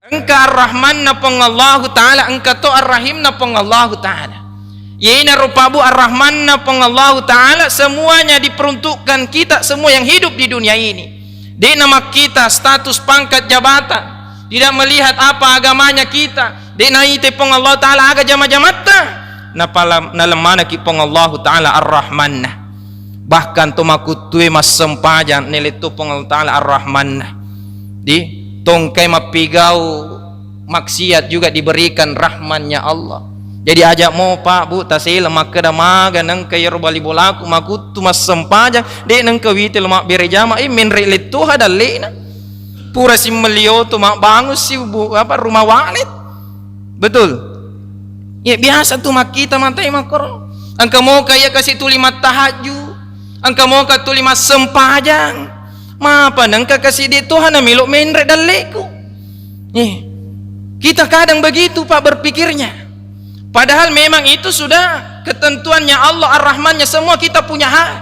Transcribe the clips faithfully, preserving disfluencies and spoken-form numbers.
Engka Ar-Rahmanna Puang Allahu Ta'ala, engka to Ar-Rahimna Puang Allahu Ta'ala. Iyanaro Pak Bu, Ar-Rahmanna Puang Allahu Ta'ala, semuanya diperuntukkan kita semua yang hidup di dunia ini. De'na makkita status, pangkat, jabatan, tidak melihat apa agamanya kita, de'na ite Puang Allahu Ta'ala aga jama-jamatta, napala-, nalemmanaki Puang Allahu Ta'ala Ar-Rahmanna. Bahkan to makuttue massempajang, nalettu Puang Allahu Ta'ala Ar-Rahmanna. Di tongkai mappigau maksiat juga diberikan rahmannya Allah. Jadi aja mo Pak Bu tasela makkeda maga nengka iyaro bali bolaku makuttu massempajang, de nengka wite lo mabbere jama, eh, menre lettuha dallena. Pura simmelio tu mabbangun si bu-, apa, rumah walid. Betul. Ya biasa tu makkita matai makkoro. Engka moka iya kasi tuli mattahajju. Engka moka tuli massempajang. Mapa nengka kasi de Tuhan namelo menre dalleku. Eh, kita kadang begitu, Pak, berpikirnya. Padahal memang itu sudah ketentuannya Allah Ar-Rahmannya, semua kita punya hak.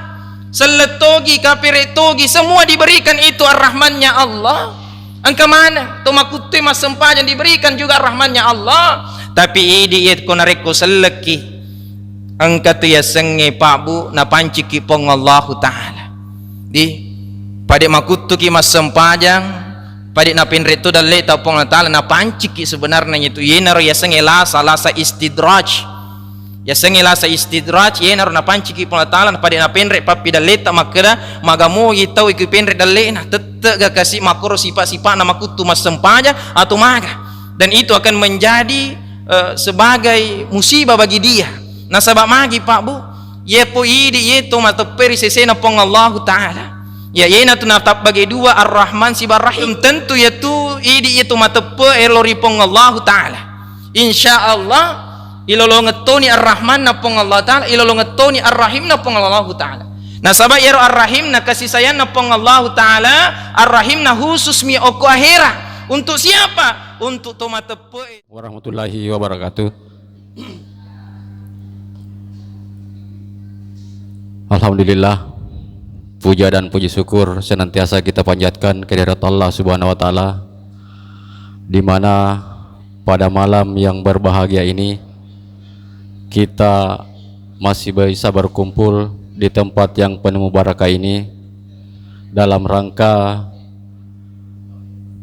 Sellettogi, kaperettogi, semua diberikan itu Ar-Rahmannya Allah. Engka maneng to makuttue massempajang diberikan juga Ar-Rahmannya Allah. Tapi idi iya ko narekko sellekki, engka tu yasengnge Pak Bu napanciki Puang Allahu Ta'ala. Di, pada makuttuki massempajang, pada napenre tu dalleta Puang Allah Ta'ala, napanciki sebenarnya itu. Yenaro yasengnge lasa, lasa istidraj. Yasengnge lasa istidraj, yenaro napanciki Puang Allah Ta'ala, pada napenre pappidalleta makkeda, maga moi tau iku penre dallena, tette ga kasi makkoro sipa-sipana makuttu massempajang atau maga. Dan itu akan menjadi, eh, sebagai musibah bagi dia. Nasaba magi Pak Bu, ye po idi ye to mateppe ri sesena Puang Allahu Ta'ala. Ya, yena tu natabbage dua, Ar-Rahman siba Ar-Rahim. Tentu ya tu idi ye to mateppe elo ri Puang Allahu Ta'ala. Insya Allah, ilolongeng toni Ar-Rahmanna Puang Allah Ta'ala, ilolongeng toni Ar-Rahimna Puang Allahu Ta'ala. Nasaba iyaro Ar-Rahimna, kasih sayangna Puang Allahu Ta'ala, Ar-Rahimna khusus mi okko ahera. Untuk siapa? Untuk to mateppe. Warahmatullahi wabarakatuh. Alhamdulillah, puja dan puji syukur senantiasa kita panjatkan kehadirat Allah Subhanahu wa Ta'ala, di mana pada malam yang berbahagia ini kita masih bisa berkumpul di tempat yang penuh mubarakah ini dalam rangka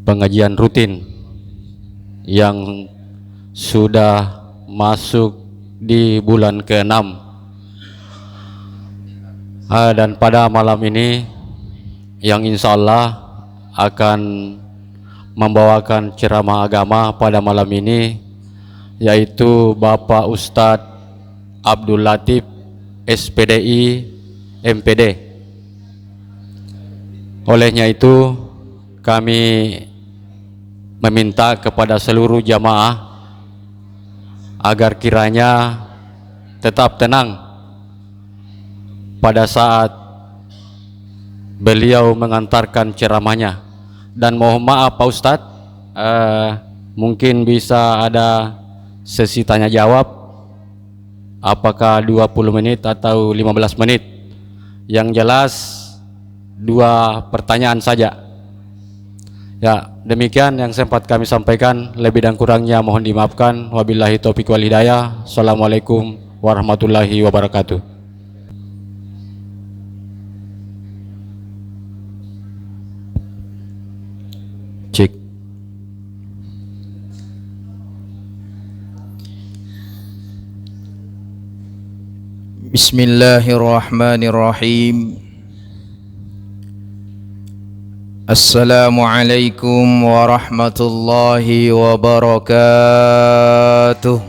pengajian rutin yang sudah masuk di bulan keenam. Ah, dan pada malam ini yang insya Allah akan membawakan ceramah agama pada malam ini, yaitu Bapak Ustadz Abdul Latif, S P D I, M P D. Olehnya itu, kami meminta kepada seluruh jamaah agar kiranya tetap tenang pada saat beliau mengantarkan ceramahnya. Dan mohon maaf, Pak Ustadz, eh, mungkin bisa ada sesi tanya jawab, apakah dua puluh menit atau lima belas menit. Yang jelas, dua pertanyaan saja. Ya, demikian yang sempat kami sampaikan. Lebih dan kurangnya mohon dimaafkan. Wabillahi taufiq wal hidayah. Assalamualaikum warahmatullahi wabarakatuh. Cek. Bismillahirrahmanirrahim. Assalamualaikum warahmatullahi wabarakatuh.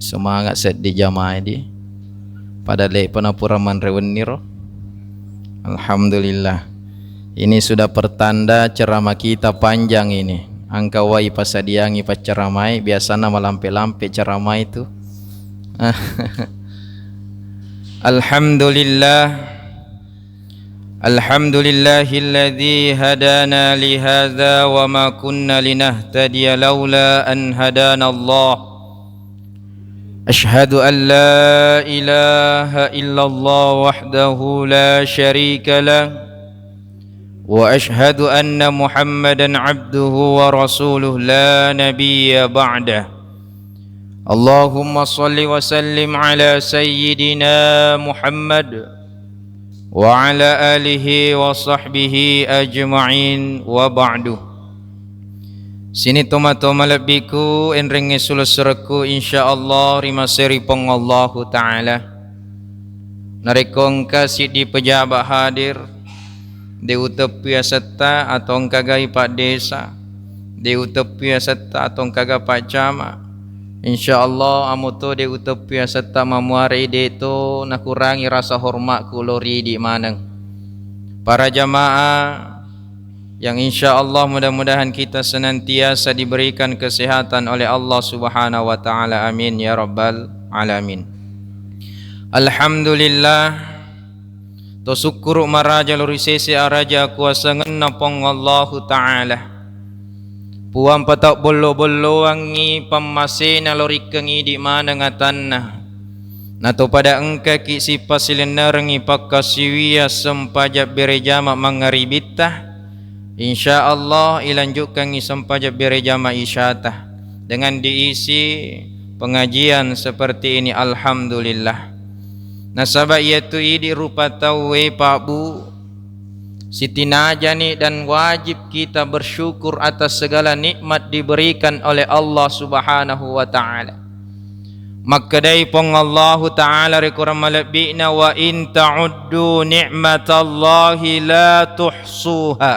Semangat seddi jamaah di. Pada lepa na pura manre wenni ro. Alhamdulillah. Ini sudah pertanda ceramah kita panjang ini. Engka wai pasadiangi pacceramai, biasana malampe-lampe ceramai tu. Alhamdulillah. Alhamdulillahilladzi hadana lihadza wa ma kunna linahtadiya laula an hadanallah. Asyhadu an la ilaha illallah wahdahu la syarika lah. وأشهد أن محمدا عبده ورسوله لا نبي بعده. اللهم صل وسلم على سيدنا محمد وعلى آله وصحبه أجمعين وبعد. Sining tomatoa malebbiku, enrengnge sulessurekku, insyaallah rimaseri Puang Allahu Ta'ala. Narekko engka siddi pejabat hadir, de' uteppi asetta atau engkagai Pak Desa, de' uteppi asetta atau engkaga Pak Camat, insyaallah amo to de' uteppi asetta, mamuarei de' to nakurangi rasa hormatku lao ri idi maneng. Para jamaah yang insyaallah mudah-mudahan kita senantiasa diberikan kesehatan oleh Allah Subhanahu wa Ta'ala. Amin ya rabbal alamin. Alhamdulillah, to sukkuru maraja lao ri sese araja kuasangenna Puang Allahu Ta'ala. Puang patau bollo-bolloangngi pammasena lao ri kengidi maneng atanna. Natopada engkaki sipasilennerengngi pakkasiwia sempajang berejama mangngaribitta, insyaallah ilanjukkangngi sempajang berejama isyata dengan diisi pengajian seperti ini, alhamdulillah. Nasaba iyatu idi rupa tauwe, Pak Bu, sitinajani dan wajib kita bersyukur atas segala nikmat diberikan oleh Allah Subhanahu wa Ta'ala. Makkedai Puang Allahu Ta'ala ri Quran malebbi'na, "Wa in ta'uddu ni'matallahi la tuhsuha."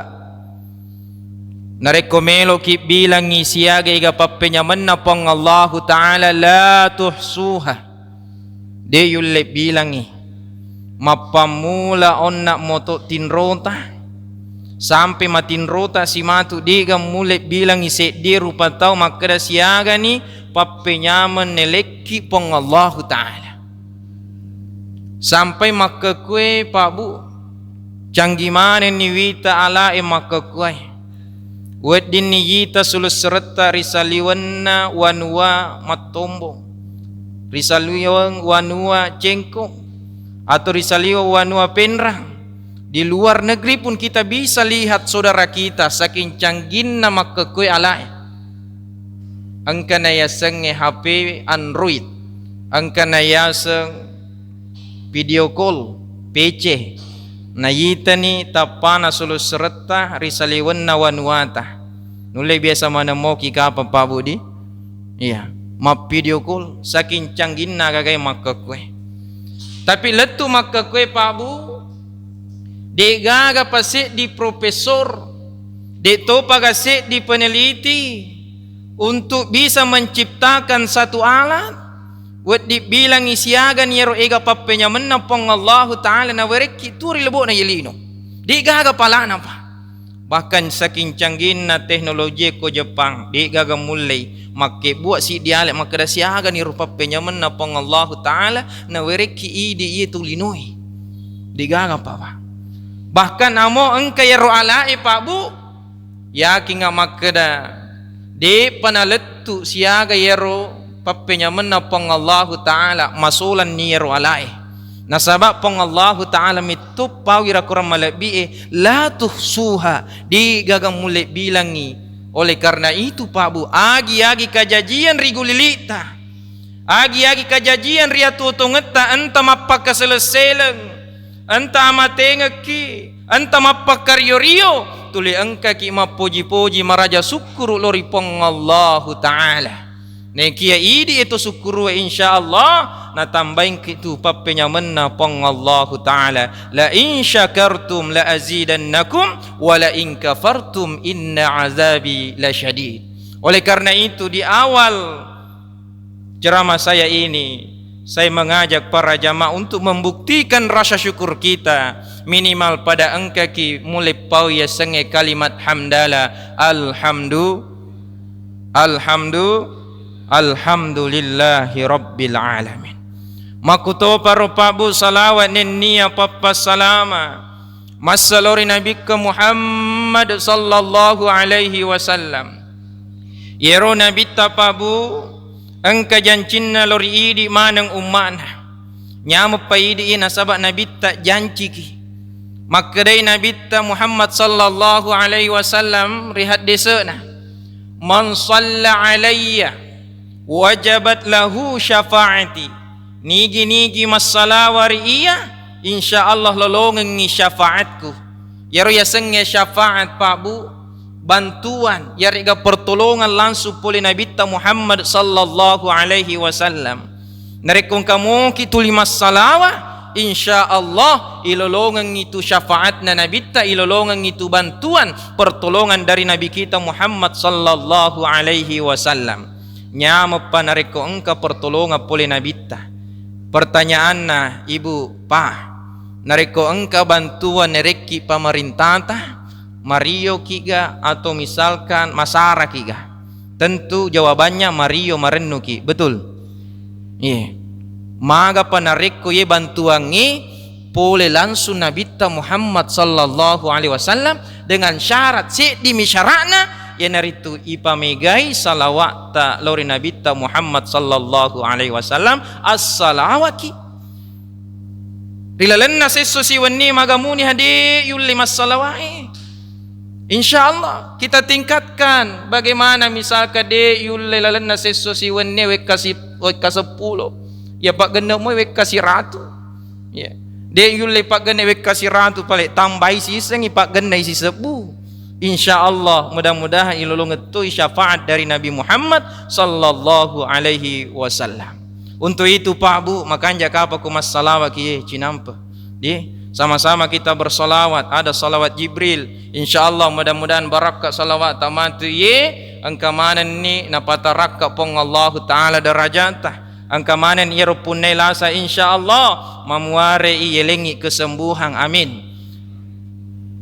Narekko meloki bilangngi siaga ega pappenyamenna Puang Allahu Ta'ala, la tuhsuha. De' yulle bilangngi. Mappammula onna moto tinrota, sampai matinrota simatu, de'ga mulle bilangngi seddie rupa tau makkeda siagani pappenyameng nelekki Puang Allahu Ta'ala. Sampai makkekue, Pak Bu, canggi manenni wita alae makkekuae. Weddinni yita sulesseretta ri saliwenna wanua Mattombong, ri saliweng wanua Cengkong, atau ri saliweng wanua Penrang. Di luar negeri pun kita bisa lihat saudara kita, saking cangginna makkekue alae. Engka nayasengnge H P Android, engka nayaseng video call, P C. Nayitani tappana sulesseretta ri saliwenna wanuata. Nulle biasa maneng moki kapang, Pak Bu, di? Iya, mapvideo call, saking cangginna gagae makkekue. Tapi lettu makkekue, Pak Bu, de'gaga pa seddi profesor, de'topaga seddi peneliti untuk bisa menciptakan satu alat, wedding bilangngi siagani ero ega pappenyamenna Puang Allahu Ta'ala nawerekki tu ri lebo'na ye lino. De'gaga palana, Pak. Bahkan saking cangginna teknologi ko Jepang, de'gaga mullei makkebbuaq siddi ale makkeda siagani ro pappenyamenna Puang Allahu Ta'ala nawerekki idi iye tu linoe. De'gaga, Pak, Pak. Bahkan amo engka iyaro alae, Pak Bu, yakinga makkeda de'pa nalettu siaga iyaro pappenyamenna Puang Allahu Ta'ala, masolanni iyaro alae. Nasaba Puang Allahu Ta'ala metto pawi ra Quran malebbi'e, la tuhsuha, de'gaga mulle bilangngi. Oleh karena itu, Pak Bu, agi-agi kajajian ri gulili'ta, agi-agi kajajian ri atuo-tuongetta, enta mappakkaseleng-seleng, enta amatengekki, enta mappakkario-rio, tuli engkaki mappoji-poji maraja sukkuru lao ri Puang Allahu Ta'ala. Nekia idi eto sukkurue, insyaallah natambaingki tu pappenyamenna Puang Allahu Ta'ala. La in syakartum la azidannakum wa la in kafartum inna azabi lasyadid. Oleh karena itu, di awal ceramah saya ini, saya mengajak para jamaah untuk membuktikan rasa syukur kita, minimal pada engkaki mulle pau yasengnge kalimat hamdala, alhamdu, alhamdu, alhamdulillahi rabbil alamin. Makkutoparo, Pak Bu, salawat nennia pappassalama massa lao ri Nabikka Muhammad sallallahu alaihi wasallam. Iyaro Nabitta, Pak Bu, engka jancinna lao ri idi maneng umma'na. Nyameppa idi iye nasaba Nabitta janciki. Makkedai Nabitta Muhammad sallallahu alaihi wasallam ri haddese'na, "Man shalla alayya wajabat lahu syafa'ati." Nigi-nigi massalawa ri iya, insya Allah lolongengngi syafaatku. Iyaro yasengnge syafaat, Pak Bu, bantuan, yarega pertolongan langsung pole Nabitta Muhammad sallallahu alaihi wasallam. Narekko engka moki tuli massalawa, insya Allah ilolongengngi tu syafaatna Nabitta, ilolongengngi tu bantuan pertolongan dari Nabi kita Muhammad sallallahu alaihi wasallam. Nyameppa narekko engka pertolongan pole Nabitta. Pertanyaanna, Ibu, Pa, narekko engka bantuan nerekki pamarintata, mariokiga atau misalkan masarakiga? Tentu jawabannya mario, marennuki, betul? Iya. Magapa narekko ye bantuangnge pole langsung Nabitta Muhammad sallallahu alaihi wasallam dengan syarat, seddimi syaratna, iyanaritu ipamegai salawatta lao ri Nabitta Muhammad sallallahu alaihi wasallam, assalawaki. Ri lalenna sesso siwenni magamuni hade yulle massalawae. Insya Allah kita tingkatkan, bagaimana misalkan de yulle lalenna sesso siwenni wekka si-, wekka seppulo, ya paggenne' moi wekka siratu. Ya. De yulle paggenne' wekka siratu, pale tambai sisengngi paggenne' sisebbu. Insya Allah, mudah-mudahan ilolongeng toi syafaat dari Nabi Muhammad sallallahu alaihi wasallam. Untuk itu, Pak Bu, makanja kapang ko massalawaki ye cinampe. Di, sama-sama kita bersalawat. Ada salawat Jibril. Insya Allah, mudah-mudahan barakka salawat tamatu ye, engka manenni napatarakka Puang Allahu Ta'ala derajata. Engka manenni iyaro punnai lasa, insya Allah, mamuare iyelengi kesembuhan. Amin.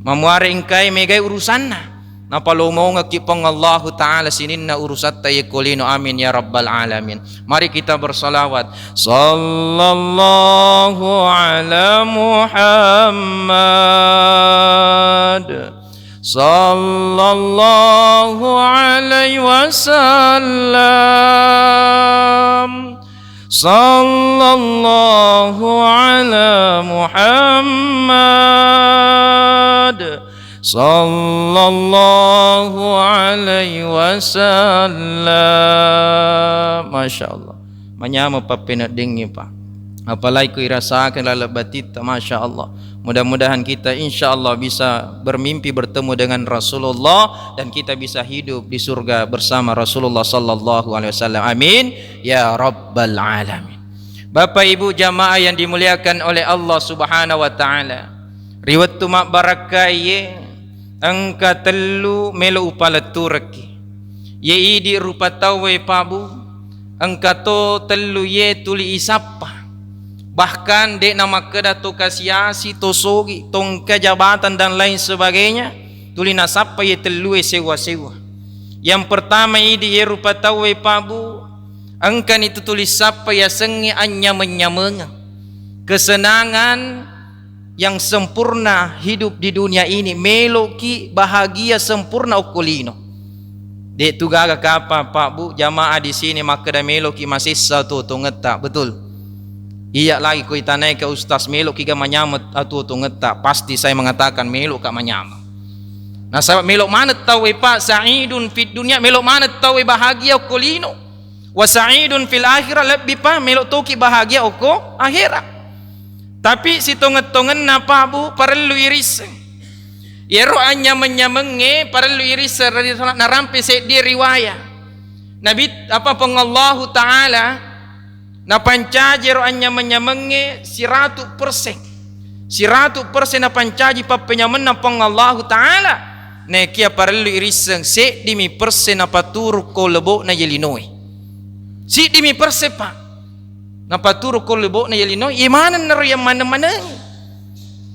Mamuare engkai megai urusanna. Napalomongekki Puang Allahu Ta'ala sininna urusatta ye ko lino. Amin ya rabbal alamin. Mari kita bersalawat. Sallallahu ala Muhammad. Sallallahu alaihi wasallam. Sallallahu ala Muhammad. Sallallahu alaihi wasallam. Masya Allah. Manyameng pappeneddingngi, Pak. Apalagi ku irasakan laleng batitta, Masya Allah. Mudah-mudahan kita, insya Allah, bisa bermimpi bertemu dengan Rasulullah dan kita bisa hidup di surga bersama Rasulullah sallallahu alaihi wasallam. Amin ya rabbal alamin. Bapak Ibu jamaah yang dimuliakan oleh Allah Subhanahu wa Ta'ala, ri wettu mabbarakkai ye, engka tellu melo upaletturekki. Ye idi rupa tauwe, Pak Bu, engka to tellu ye tuli isappa. Bahkan de' namakkeda to kasi-asi, to sogi, to engka jabatan dan lain sebagainya, tuli nasappa ye tellue sewwa-sewwa. Yang pertama idi ye rupa tauwe, Pak Bu, engkani tu tuli sappa yasengnge anynyameng-nyamengeng. Kesenangan yang sempurna hidup di dunia ini, meloki bahagia sempurna okko lino. De' tu gaga kapang, Pak Bu, jamaah di sini makkeda meloki masessa atuo-tuongetta, betul? Iya lagi ko itanaika ustaz, meloki ga manyameng atuo-tuongetta, pasti saya mengatakan meloka manyameng. Nasaba melo maneng tauwe, Pak, sa'idun fid dunya, melo maneng tauwe bahagia okko lino. Wa sa'idun fil akhirah, lebbi pa melo toki bahagia okko akhera. Tapi sitongeng-tongenna, Pak Bu, parellu irisseng. Iyaro anynyameng-nyamengnge parellu irisseng, radhiyallahu anhu, narampe seddie riwaya. Nabi, apa, Puang Allahu Ta'ala napancaji ero anynyameng-nyamengnge siratu persen. Siratu persen napancaji pappenyamenna Puang Allahu Ta'ala. Naekia parellu irisseng seddimi persen napaturu ko lebo'na ye linoe. Siddimi persen, Pak. Napaturu ko lebo'na ye linoe, ye manennaro yang maneng-manengi.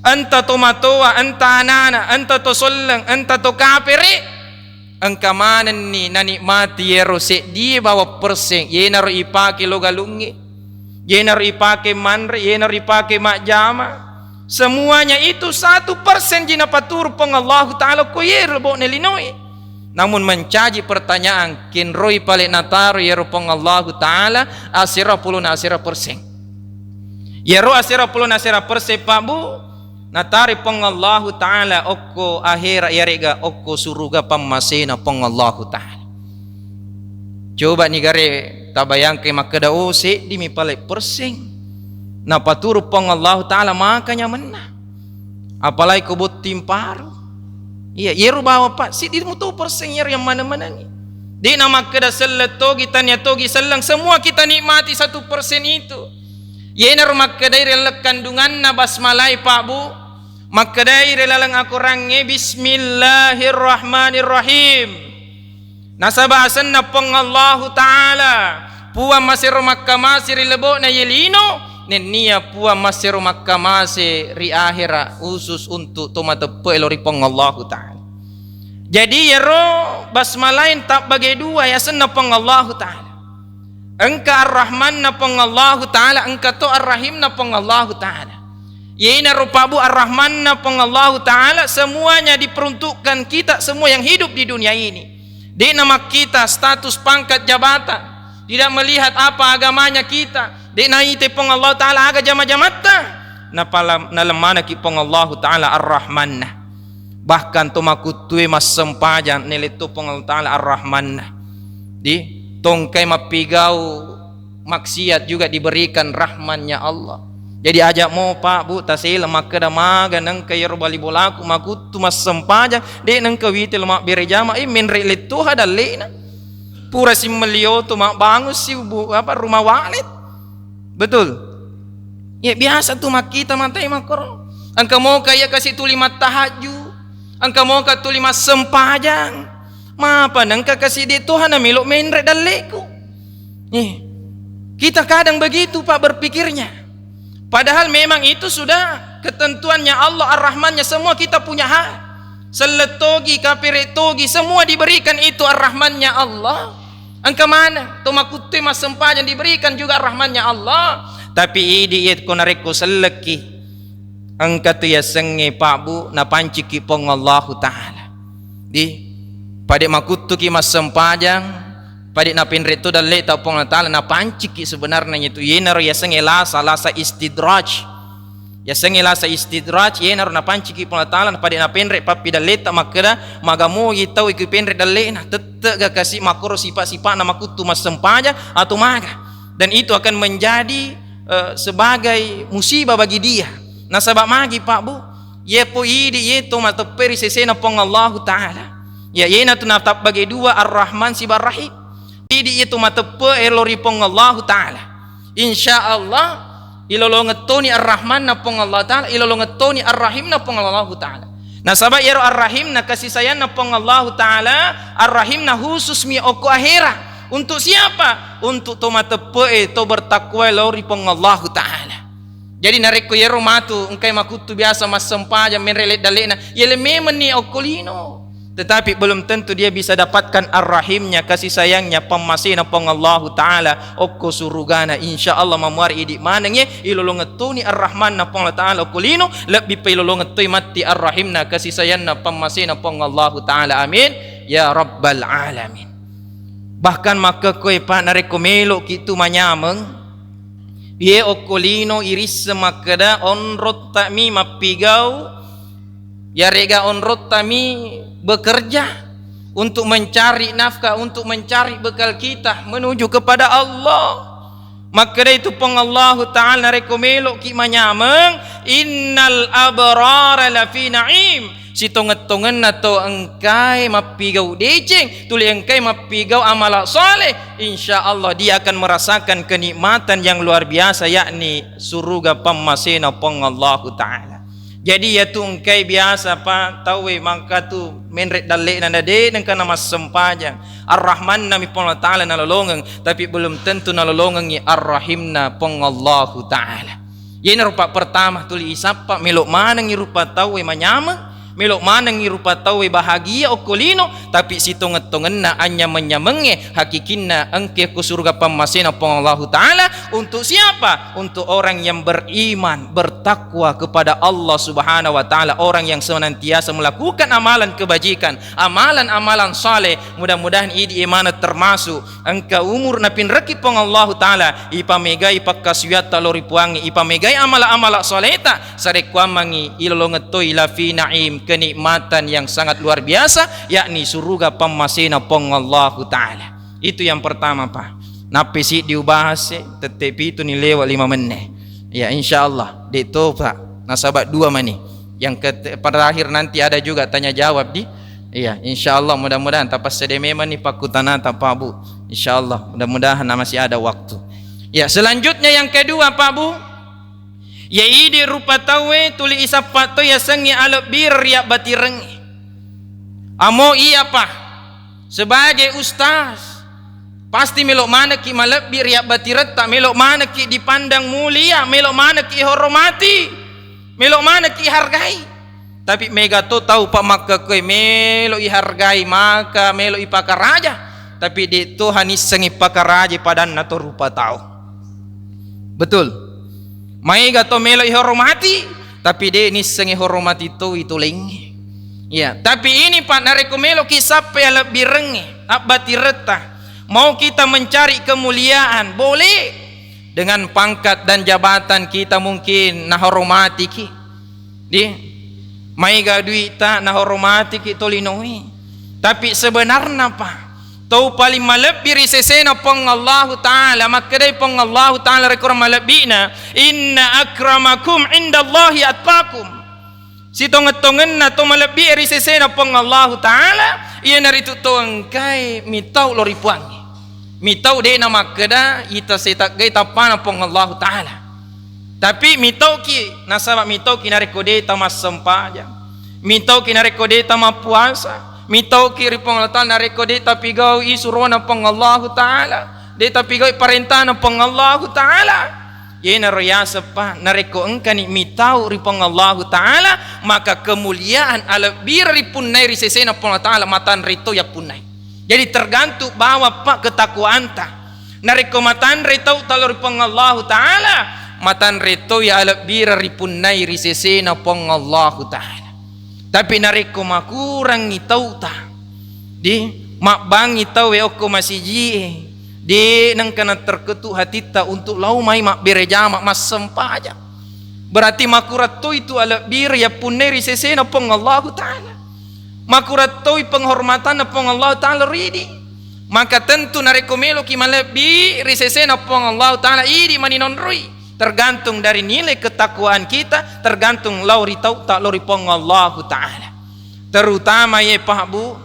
Enta to matoa, enta anana, enta to solleng, enta to kapere, engka manenni nanikmati yero seddie bawang perseng, yenaro ipake lo galungnge, yenaro ipake manre, yenaro ipake majjama. Semuanya itu satu persen ji napaturu Puang Allahu Ta'ala ko yero lebo'na linoe. Namun mancaji pertanyaan, kenroi pale nataro yero Puang Allahu Ta'ala asera pulona asera perseng. Yero asera pulona asera perseng, Pak Bu, Natari Puang Allahu Ta'ala okko ahera, iyarega okko suruga pammasena Puang Allahu Ta'ala. Coba ni gare tabayangke makkeda, "Oh, seddi mi pale perseng." Napaturu Puang Allahu Ta'ala maka nyamenna. Apalagi ko botting paru. Iya, iyero bawa, Pak, siddi muto perseng iyero yang mana-mana ni. De'na makkeda selleng togi, tania togi selleng, semua kita nikmati satu persen itu. Yenaro makkedai ri laleng kandunganna basmalai, Pak, Bu. Makkedai ri laleng akorangnge, "Bismillahirrahmanirrahim." Nasaba asenna Puang Allahu Ta'ala, Puang masero makkamase ri lebo'na ye lino, nennia Puang masero makkamase ri ahera, khusus untuk to mateppe elo ri Puang Allahu Ta'ala. Jadi, yero basmalain tabbage dua yasenna Puang Allahu Ta'ala. Engka Ar-Rahmanna Puang Allahu Ta'ala, engka to Ar-Rahimna Puang Allahu Ta'ala. Yenaro, Pak, Bu, Ar-Rahmanna Puang Allahu Ta'ala, semuanya diperuntukkan kita semua yang hidup di dunia ini. De'na makkita status, pangkat, jabatan, tidak melihat apa agamanya kita, de'na ite Puang Allahu Ta'ala aga jama-jamatta, napala-, nalemmanaki Puang Allahu Ta'ala Ar-Rahmanna. Bahkan to makuttue massempajang nele to Puang Allah Ta'ala Ar-Rahmanna. Di tongkai mappigau maksiat juga diberikan rahmannya Allah. Jadi aja mo, Pak, Bu, tasela makkeda maga nengka yero bali bolaku makuttu massempajang, de nengka wite lo mabbere jama, eh, menre lettuha dalle'na. Pura simmelio to mabbangun si bu-, apa, rumah walet. Betul? Ya, biasa tu makkita matai makkoro. Engka moka iya kasi tuli mattahajju, engka moka tuli massempajang. Mapa nengka kasi de toha na melo menre dalleku. Eh, kita kadang begitu, Pak, berpikirnya. Padahal memang itu sudah ketentuannya Allah, Ar-Rahmannya, semua kita punya hak. Sellet togi, kapere togi, semua diberikan itu Ar-Rahmannya Allah. Engka maneng to makuttue massempajang diberikan juga rahmannya Allah. Tapi idi iye ko narekko sellekki, engka tu yasengnge, Pak, Bu, napancikki Puang Allahu Ta'ala. Di pade makuttuki massempajang, pade napenre to dalle'ta Puang Allah Ta'ala, napancikki sebenarnya itu. Yenaro yasengnge lasa, lasa istidraj. Yasengnge lasa istidraj, yenaro napanciki Puang Allah Ta'ala, napade napenre pappidalleta makkeda, "Maga mogi tau iku penre dalle'na, tette'ga kasi makkoro sipa-sipa'na makuttu massempajang atau maga?" Dan itu akan menjadi, eh, sebagai musibah bagi dia. Nasaba magi, Pak, Bu, yepo idi yeto mateppe ri sesena Puang Allahu Ta'ala. Ya, yenatu natabbage dua, Ar-Rahman siba Ar-Rahim. Idi yeto mateppe elo ri Puang Allahu Ta'ala. Insya Allah, ilolongeng toni Ar-Rahmanna Puang Allah Ta'ala, ilolongeng toni Ar-Rahimna Puang Allahu Ta'ala. Nasaba iyaro Ar-Rahimna, kasih sayangna Puang Allahu Ta'ala, Ar-Rahimna khusus mi okko ahera. Untuk siapa? Untuk to mateppe'e, to bertakwa lao ri Puang Allahu Ta'ala. Jadi narekko iyaro matu engkai makuttu biasa massempajang menre ledda-ledna, yele memenni okko lino. Tetapi belum tentu dia bisa dapatkan ar-rahimnya, kasih sayangnya, pammasena Puang Allahu Ta'ala okko surugana. Insya Allah mamuari idi maneng ye, ilolongeng toni ar-rahmanna Puang Allah Ta'ala okko lino, lebbi pa ilolongeng toi matti ar-rahimna, kasih sayangna, pammasena Puang Allahu Ta'ala. Amin ya rabbal alamin. Bahkan makkekkoe pa narekko meloki tu manyameng, iye okko lino irisseng makkeda onrottami mappigau, yarega onrottami bekerja untuk mencari nafkah, untuk mencari bekal kita menuju kepada Allah. Makkeda itu Puang Allahu Ta'ala, narekko meloki manyameng, innal abrara lafi na'im, sitongeng-tongenna to engkae mappigau deceng, tuli engkae mappigau amala saleh, insya Allah dia akan merasakan kenikmatan yang luar biasa, yakni suruga pammasena Puang Allahu Ta'ala. Jadi, iyatu engkae biasa pa tauwe mangkatu menre dalle'na, na de nengka namassempajang. Ar-Rahmanna mi Puang Allah Ta'ala nalolongeng, tapi belum tentu nalolongengi Ar-Rahimna Puang Allahu Ta'ala. Iyanaro pa pertama tuli isappa, melo manengi rupa tauwe manyameng, Melo manengngi rupa tauwe bahagia okko lino, tapi sitongeng-tongenna anyameng-nyamengnge hakikinna engke ko suruga pammasena Puang Allahu Ta'ala. Untuk siapa? Untuk orang yang beriman, bertakwa kepada Allah Subhanahu wa Ta'ala, orang yang senantiasa melakukan amalan kebajikan, amalan-amalan saleh. Mudah-mudahan idi e maneng termasuk engka umur napinrekki Puang Allahu Ta'ala, ipamegai pakkasuwiatta lao ri Puangnge, ipamegai amala-amala salehta, sarekkuammengngi ilolongeng toi la fi na'im, kenikmatan yang sangat luar biasa, yakni suruga pammasena Puang Allahu Ta'ala. Itu yang pertama, Pak. Nappi siddi ubahas e, tette pitu ni lewat lima menit. Ya, insya Allah. Dek to, Pak. Nasaba dua mani. Yang ke terakhir nanti ada juga tanya jawab di. Iya, insya Allah, mudah-mudahan tapassede memang ni pakkutanata, Pak Bu. Insya Allah, mudah-mudahan masih ada waktu. Ya, selanjutnya yang kedua, Pak Bu. Ya, idi rupa tauwe tuli isappa to yasengnge alebbireng ri abbatirengnge. Amo iya, Pak. Sebagai ustaz, pasti melo manekki malebbi ri abbatiretta, melo manekki dipandang mulia, melo manekki ihoromati, melo manekki ihargai. Tapi mega to tau, Pak, makkekkoe melo ihargai, maka melo ipakaraja, tapi de to hanisseng ipakaraja padanna to rupa tau. Betul. Maega to melo ihoromati, tapi de nisseng ihoromati to itu laingnge. Ya, tapi ini, Pak, narekko meloki sappai alebbirengnge, abbatiretta, mau kita mencari kemuliaan, boleh. Dengan pangkat dan jabatan kita mungkin nahoromatiki. Di, maega duita nahoromatiki tolinoe. Tapi sebenarna, Pak, tau paling malebbi ri sesena Puang Allahu Ta'ala, makkedai Puang Allahu Ta'ala rekko malebbina, "Inna akramakum indallahi atqakum." Sitongeng-tongenna to malebbi ri sesena Puang Allahu Ta'ala, iyanaritu to engkae mitau lao ri Puangnge. Mitau de namakkeda ita setaggai tappana Puang Allahu Ta'ala. Tapi mitauki, nasaba mitauki narekko de tamassempajang, mitauki narekko de tamappuasa, mitauki ri Puang Allah Ta'ala narekko de tapigau isurona Puang Allahu Ta'ala, de tapigau parentana Puang Allahu Ta'ala. Yenaro yaseppa, narekko engkani mitau ri Puang Allahu Ta'ala, maka kemuliaan alebbireng ripunnai ri sesena Puang Allah Ta'ala matanre to yappunnai. Jadi tergantung bawa, Pak, ketakwaanta. Narekko matanre tauta lao ri Puang Allahu Ta'ala, matanre to ya alebbireng ripunnai ri sesena Puang Allahu Ta'ala. Tapi narekko makurangngi tauta, di, mabbangngi tauwe okko masijie, de nengka naterketuk hatitta untuk lao mai mabbere jama, massempajang. Berarti makurang toi tu alebbireng yappunnai ri sesena Puang Allahu Ta'ala. Makurang toi penghormatanna Puang Allahu Ta'ala ridi. Maka tentu narekko meloki malebbi ri sesena Puang Allahu Ta'ala, idi mani nonroi. Tergantung dari nilai ketakwaan kita, tergantung lao ri tauta lao ri Puang Allahu Ta'ala. Terutama ye, Pak, Bu,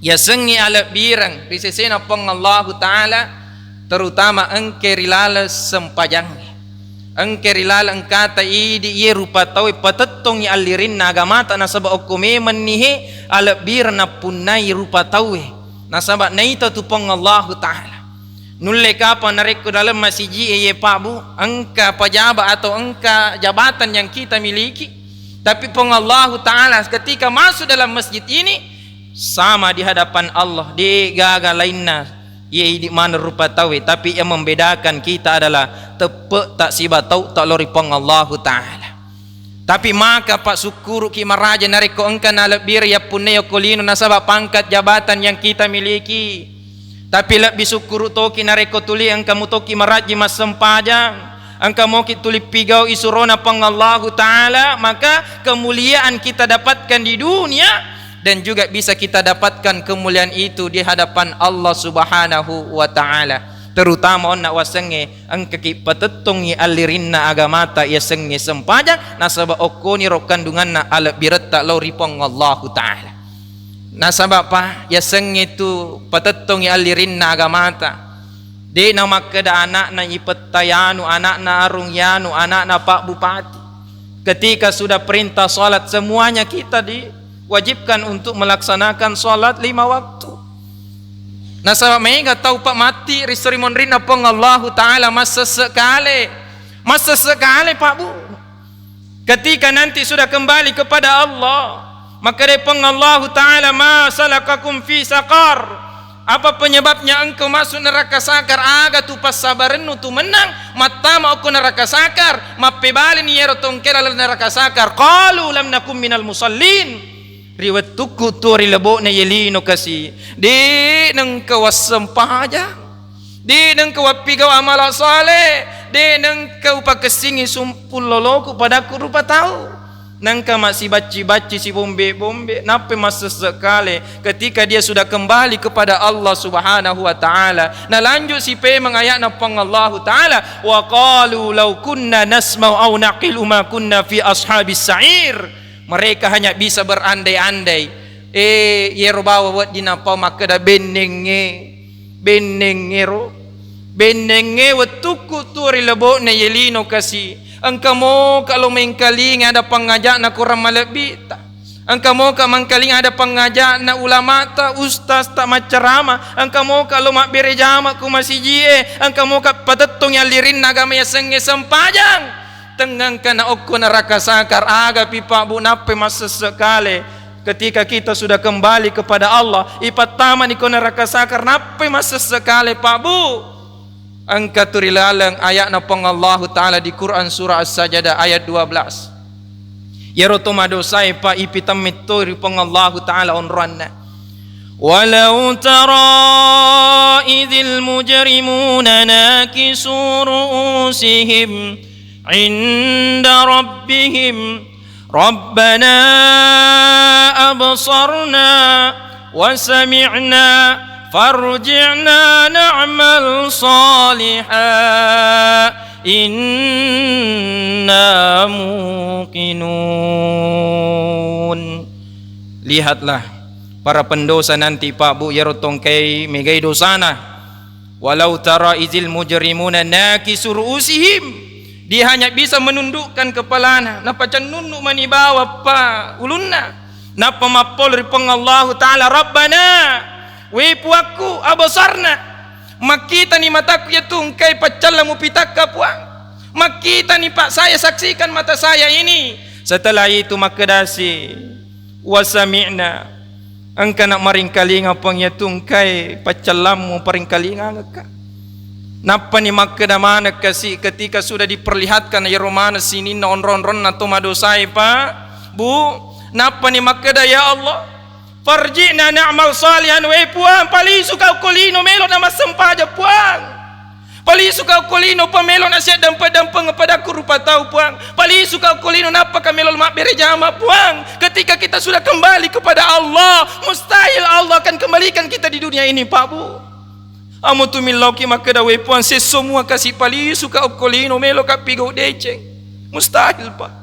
yasengnge alebbireng ri sesena Puang Allahu Ta'ala, terutama engke ri laleng sempajangnge. Engke ri laleng engkata idi ye rupa tauwe patettongngi allirinna agamata, nasaba okko memenni he alebbireng nappunnai rupa tauwe, nasaba naita tu Puang Allahu Ta'ala. Nulle kapang narekko dalem masijie ye, Pak, Bu, engka pejabat atau engka jabatan yang kita miliki, tapi Puang Allahu Ta'ala ketika masuk dalam masjid ini sama di hadapan Allah, de gaga lainna. Ye idi maneng rupa tauwe, tapi yang membedakan kita adalah teppe ta siba tauta lao ri Puang Allahu Ta'ala. Tapi maka, Pak, sukkuruki maraja narekko engka nalebbireng yappunnai okko lino nasaba pangkat jabatan yang kita miliki. Tapi lebbi sukkuru toki narekko tuli engka mutoki marajji massempajang, engka moki tuli pigau isurona Puang Allahu Ta'ala, maka kemuliaan kita dapatkan di dunia dan juga bisa kita dapatkan kemuliaan itu di hadapan Allah Subhanahu wa Ta'ala. Terutama onna wasengnge engkaki patettongngi allirinna agamata yasengnge sempajang, nasaba okkoniro kandunganna alebbiretta lao ri Puang Allahu Ta'ala. Nasaba, Pak, yasengnge tu patettongngi allirinna agamata. De namakkeda anakna ipetta yanu, anakna arung yanu, anakna Pak Bupati. Ketika sudah perintah salat, semuanya kita diwajibkan untuk melaksanakan salat lima waktu. Nasaba mega tau, Pak, matti ri seri monrinna Puang Allahu Ta'ala, massesse kale. Massesse kale, Pak, Bu. Ketika nanti sudah kembali kepada Allah, Makkedai Puang Allahu Ta'ala, "Ma salakakum fi saqar?" Apa penyebabnya engkau masuk neraka Sakar? Aga tu passabarennu tu mennang mattama okko neraka Sakar? Mappebaleni iyaro tongke laleng neraka Sakar, "Qalu lam nakum minal musallin." Ri wettukku tuo ri lebo'na iye lino kasi, de' nengka wassempajang, de' nengka wappigau amala saleh, de' nengka upakessingi sumpung loloku padakku rupa tau. Nengka massibacci-bacci, sibombe-bombe, nappai massesse kale ketika dia sudah kembali kepada Allah Subhanahu wa Ta'ala. Nalanjut si pemeng ayatna Puang Allahu Ta'ala, "Wa qalu law kunna nasma'u aw naqilu ma kunna fi ashabis sa'ir." Mereka hanya bisa berandai-andai. Eh, iyero bawa wedding napau makkeda, "Bennengnge, bennengngero, bennengnge wettukku tuo ri lebo'na iye lino kasi, engka moka lo mengkalinga ada pangaja'na korang malebbi'ta. Engka moka mengkalinga ada pangaja'na ulama'ta, ustazta maccarama. Engka moka lo mabbere jama ku masiji'e. Engka moka patettongi allirinna agama yasengnge sempajang." Tengngengka na okko neraka Sakar, agapi Pak Bu nappai massesse kale. Ketika kita sudah kembali kepada Allah, ipattamani ko neraka Sakar, nappai massesse kale Pak Bu. Engka tu ri laleng ayatna Puang Allahu Ta'ala di Quran surah As-Sajdah ayat dua belas. Iyaro to madosae Pak ipitemmetto ri Puang Allahu Ta'ala onroanna. Walau tara idzil mujrimuna nakisu ru'usihim inda rabbihim, "Rabbana absarna wa sami'na farji'na na'mal salihan inna muqinun." Lihatlah para pendosa nanti, Pak Bu, iyaro tongkai megai dosana. Walau tara izil mujrimuna nakisu ru'usihim. Dia hanya bisa menundukkan kepalana, napacennunnu mani bawappa ulunna. Nappa mappolo ri Puang Allahu Ta'ala, "Rabbana, we Puakku, abasarna, makkitani matakku iyatu engkai paccalla mupitakka Puang. Makkitani Pak, saya saksikan mata saya ini." Setelah itu makkedasi, "Wa sami'na." Engkana maringkalinga Puang iyatu engkae paccallammu paringkalingangekka. Nappani makkeda maneng kasi ketika sudah diperlihatkan iyaro maneng sininna onro-onronna to madosae, Pak, Bu. Nappani makkeda, "Ya Allah, farji'na na'mal salihan." We Puang, palisuka okko lino melo na massempajang, Puang. Palisuka okko lino, pa melo na siaddampe-dampeng padakku rupa tau, Puang. Palisuka okko lino, nappaka melo mabbere jama, Puang. Ketika kita sudah kembali kepada Allah, mustahil Allah akan kembalikan kita di dunia ini, Pak Bu. Amo tu millauki makkeda, "We Puang, sesso mua kasi palisuka okko lino, meloka pigau deceng." Mustahil, Pak.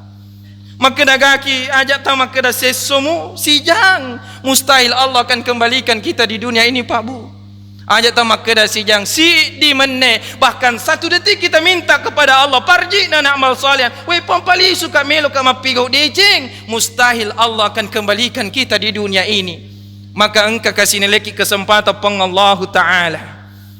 Makkeda gaki, aja ta makkeda sessomu, sijang. Mustahil Allah akan kembalikan kita di dunia ini, Pak Bu. Aja ta makkeda sijang, siddi menne, bahkan satu detik kita minta kepada Allah, "Farji'na na'mal salihan." We Puang, palisuka meloka mappigau deceng. Mustahil Allah akan kembalikan kita di dunia ini. Maka engka kasi neleki kesempatan Puang Allahu Ta'ala.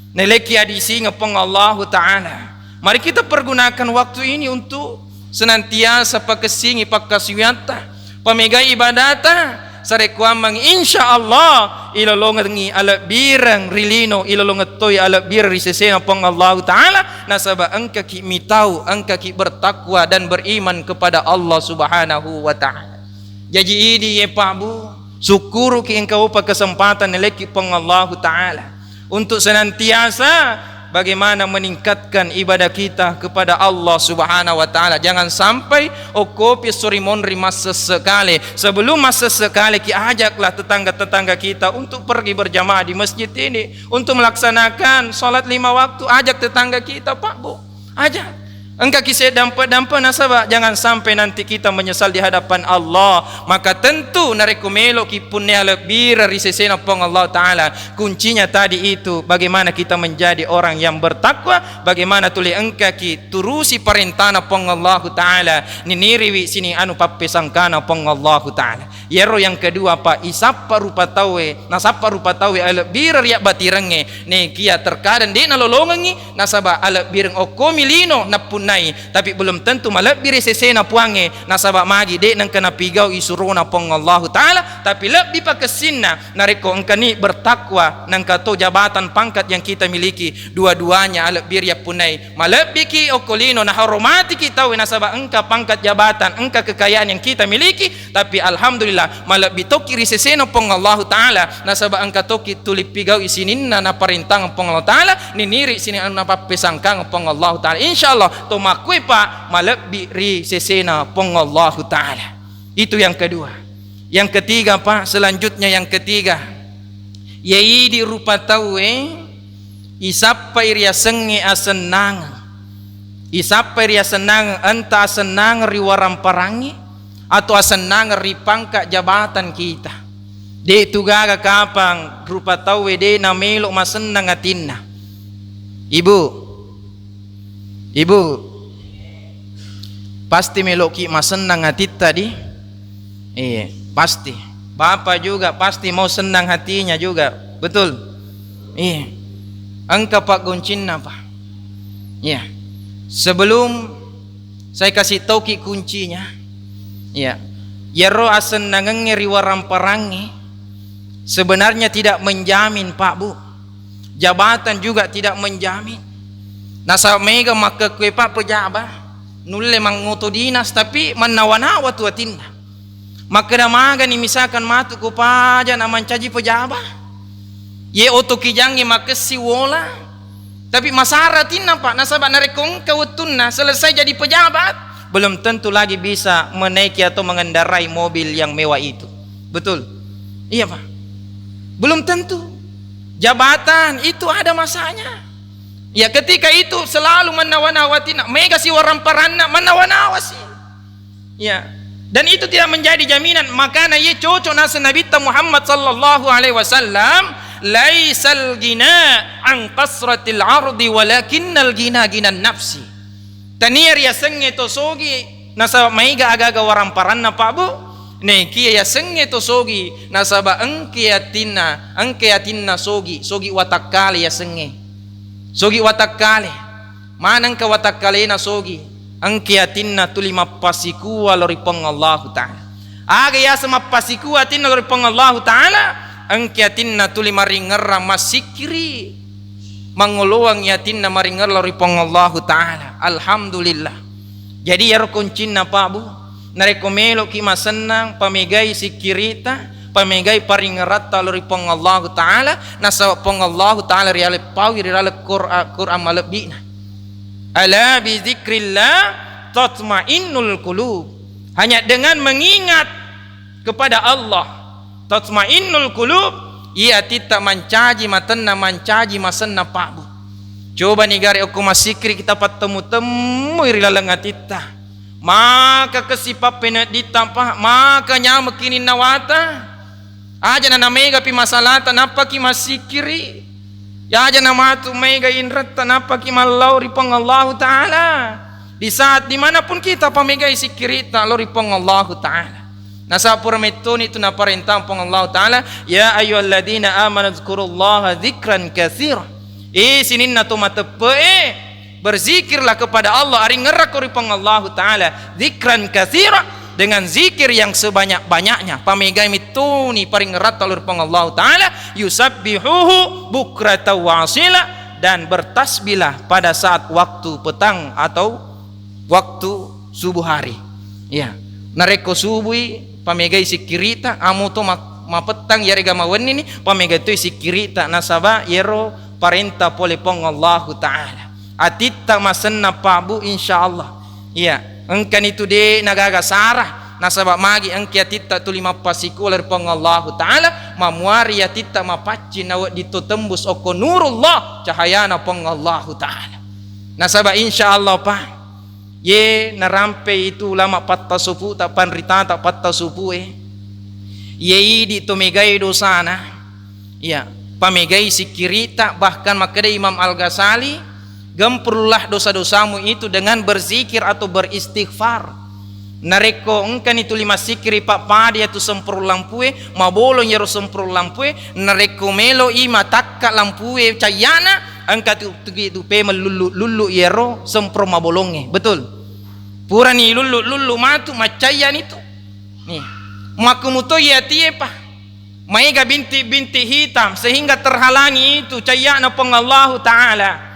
Neleki adisingeng Puang Allahu Ta'ala. Mari kita pergunakan waktu ini untuk senantiasa pakessingi pakkasiwiatta, pamegai ibadata, sarekkuammeng insya Allah ilolongengi alebbireng ri lino, ilolongeng toi alebbireng ri sesena Puang Allahu Ta'ala, nasaba engkaki mitau, engkaki bertakwa dan beriman kepada Allah Subhanahu wa Ta'ala. Jaji idi ye Pak Bu, sukkuruki engka upa kesempatan neleki Puang Allahu Ta'ala untuk senantiasa bagaimana meningkatkan ibadah kita kepada Allah Subhanahu wa Ta'ala. Jangan sampai okkopi esso ri monri massesse kale. Sebelum massesse kale ki, ajaklah tetangga-tetangga kita untuk pergi berjamaah di masjid ini, untuk melaksanakan salat lima waktu. Ajak tetangga kita, Pak Bu. Aja. Engkaki seddampe-dampe nasaba jangan sampai nanti kita menyesal di hadapan Allah. Maka tentu narekko meloki punnia lebbireng ri sesena Puang Allah Ta'ala, kuncinya tadi itu bagaimana kita menjadi orang yang bertakwa, bagaimana tuli engkaki turusi parentana Puang Allahu Ta'ala, niniriwi sining anu pappesangkana Puang Allahu Ta'ala. Iyaro yang kedua, Pak, isappa rupa tauwe, nasappa rupa tauwe alebbireng ri abbatirengnge, nekia terkadang de' nalolongengngi, nasaba alebbireng okkomi lino nappunnai, tapi belum tentu malebbi ri sesena Puangnge, nasaba magi de' nengka napigau isurona Puang Allahu Ta'ala, tapi lebbi pakessinna narekko engkani bertakwa, nengka to jabatan pangkat yang kita miliki, dua-duanya alebbi ri appunnai. Malebbiki okko lino, nahoromatiki tauwe nasaba engka pangkat jabatan, engka kekayaan yang kita miliki, tapi alhamdulillah, malebbi tokki ri sesena Puang Allahu Ta'ala, nasaba engka tokki tuli pigau'i sininna naparentangeng Puang Allahu Ta'ala, niniri sininna napappesangkangeng Puang Allahu Ta'ala. Insya Allah, to makkue, Pak, malebbi ri sesena Puang Allahu Ta'ala. Itu yang kedua. Yang ketiga, Pak, selanjutnya yang ketiga, iya idi rupa tauwe isappai riasengnge asennangeng. Isappai riasennangeng, entah asennangeng ri waramparangnge atau asennangeng ri pangkat jabatan kita. De' tu gaga kapang rupa tauwe de' namelo masennang atinna. Ibu, Ibu, pasti meloki masennang atitta di? Iya, pasti. Bapak juga pasti mau senang hatinya juga, betul? Iya. Engka, Pak, kuncinna, Pak. Iya. Sebelum saya kasih tauki kuncinya, iya, iyaro asennangengnge ri waramparangnge sebenarnya tidak menjamin, Pak, Bu. Jabatan juga tidak menjamin. Nasaba mega makkekkue, Pak, pejabat, nulle mangoto dinas tapi mannawa-nawa tu atinna. Makkeda magani misalkan matu ko paja na mancaji pejabat, ye oto kijangnge makessi wola, tapi masara atinna, Pak, nasaba narekko engka wettunna selesai jadi pejabat, belum tentu lagi bisa menaiki atau mengendarai mobil yang mewah itu. Betul? Iya, Pak. Belum tentu. Jabatan itu ada masanya. Ya, ketika itu selalu mannawa-nawa atinna, mega si waramparanna, mannawa-nawa si. Ya. Dan itu tidak menjadi jaminan. Makana ye cocok naseng Nabitta Muhammad sallallahu alaihi wasallam, "Laisal gina an kasratil ardi walakinnal gina ginan nafsi." Tania riasengnge to sogi nasaba maega aga-aga waramparanna, Pak, Bu. Nekia yasengnge to sogi nasaba engke atinna, engke atinna sogi, sogi watakkale yasengnge. Sogi watakkale. Manengka watakkalena sogi? Engke atinna tuli mappasikua lao ri Puang Allahu Ta'ala. Aga yaseng mappasikua atinna lao ri Puang Allahu Ta'ala? Engke atinna tuli maringerrang massikkiri. Mangoloang atinna maringerrang lao ri Puang Allahu Ta'ala. Alhamdulillah. Jadi, iyaro kuncinna, Pak, Bu. Narekko meloki masennang, pamegai sikkirita, pamegai paringeratta lao ri Puang Allahu Ta'ala, nasaba Puang Allahu Ta'ala rialeng paui ri laleng Qur'a-, Qur'an malebbi'na. "Ala bi dzikrillah tatmainnul qulub." Hanya dengan mengingat kepada Allah, tatmainnul qulub, iya atitta mancaji, matenna mancaji, masenna, Pak, Bu. Coba ni gare okko massikkiri kita pattemu-temui ri laleng atitta. Maka kesi pappeneddittampa, maka nyamekki ninnawata. Aja na namegapi masalata, nappaki massikkiri. Aja na matu mega inretta, nappaki mallau ri Puang Allahu Ta'ala. Di saat dimanapun kita pamegai sikkiritta lao ri Puang Allahu Ta'ala. Nasaba pura mettoni tu naparentang Puang Allahu Ta'ala, "Ya ayyuhalladzina amanu dzkurullaha dzikran katsira." Eh, sininna to mateppe'e, berzikirlah kepada Allah, aringerrakko ri Puang Allahu Ta'ala, dzikran katsira, dengan zikir yang sebanyak-banyaknya. Pamegai mettoni paringeratta lao ri Puang Allahu Ta'ala, "Yusabbihuhu bukratan wa asila," dan bertasbihlah pada saat waktu petang atau waktu subuh hari. Ya. Narekko subui, pamegai sikkirita, amo to ma-, mapettang yarega mawennini, pamegai toi sikkirita, nasaba yero parenta pole Puang Allahu Ta'ala. Atitta masenna, Pak, Bu, insya Allah. Iya, engkani tu de nagaga sara, nasaba magi engki atitta tuli mappasikula ri Puang Allahu Ta'ala, mamuari atitta mapaccing nawedding to tembus okko nurullah, cahayana Puang Allahu Ta'ala. Nasaba insya Allah, Pak, ye narampei itu ulama pattasuputa, panritata pattasupue, ye idi to megai dosana, iya, pamegai sikkirita, bahkan makkeda Imam Al-Ghazali, "Gempurlah dosa-dosamu itu dengan berzikir atau beristighfar." Narekko engkani tuli massikkiri pappada iyatu semprong lampue, mabolong iyaro semprong lampue, narekko melo i matakka lampue cayyana, engka tu, tu, tu pemeng lullu-lullu iyaro semprong mabolongnge. Betul? Purani lullu-lullu matu, maccayyani tu. Nih. Makkumuto iyatie pa. Maega bintik-bintik hitam sehingga terhalangi itu cayya'na Puang Allahu Ta'ala.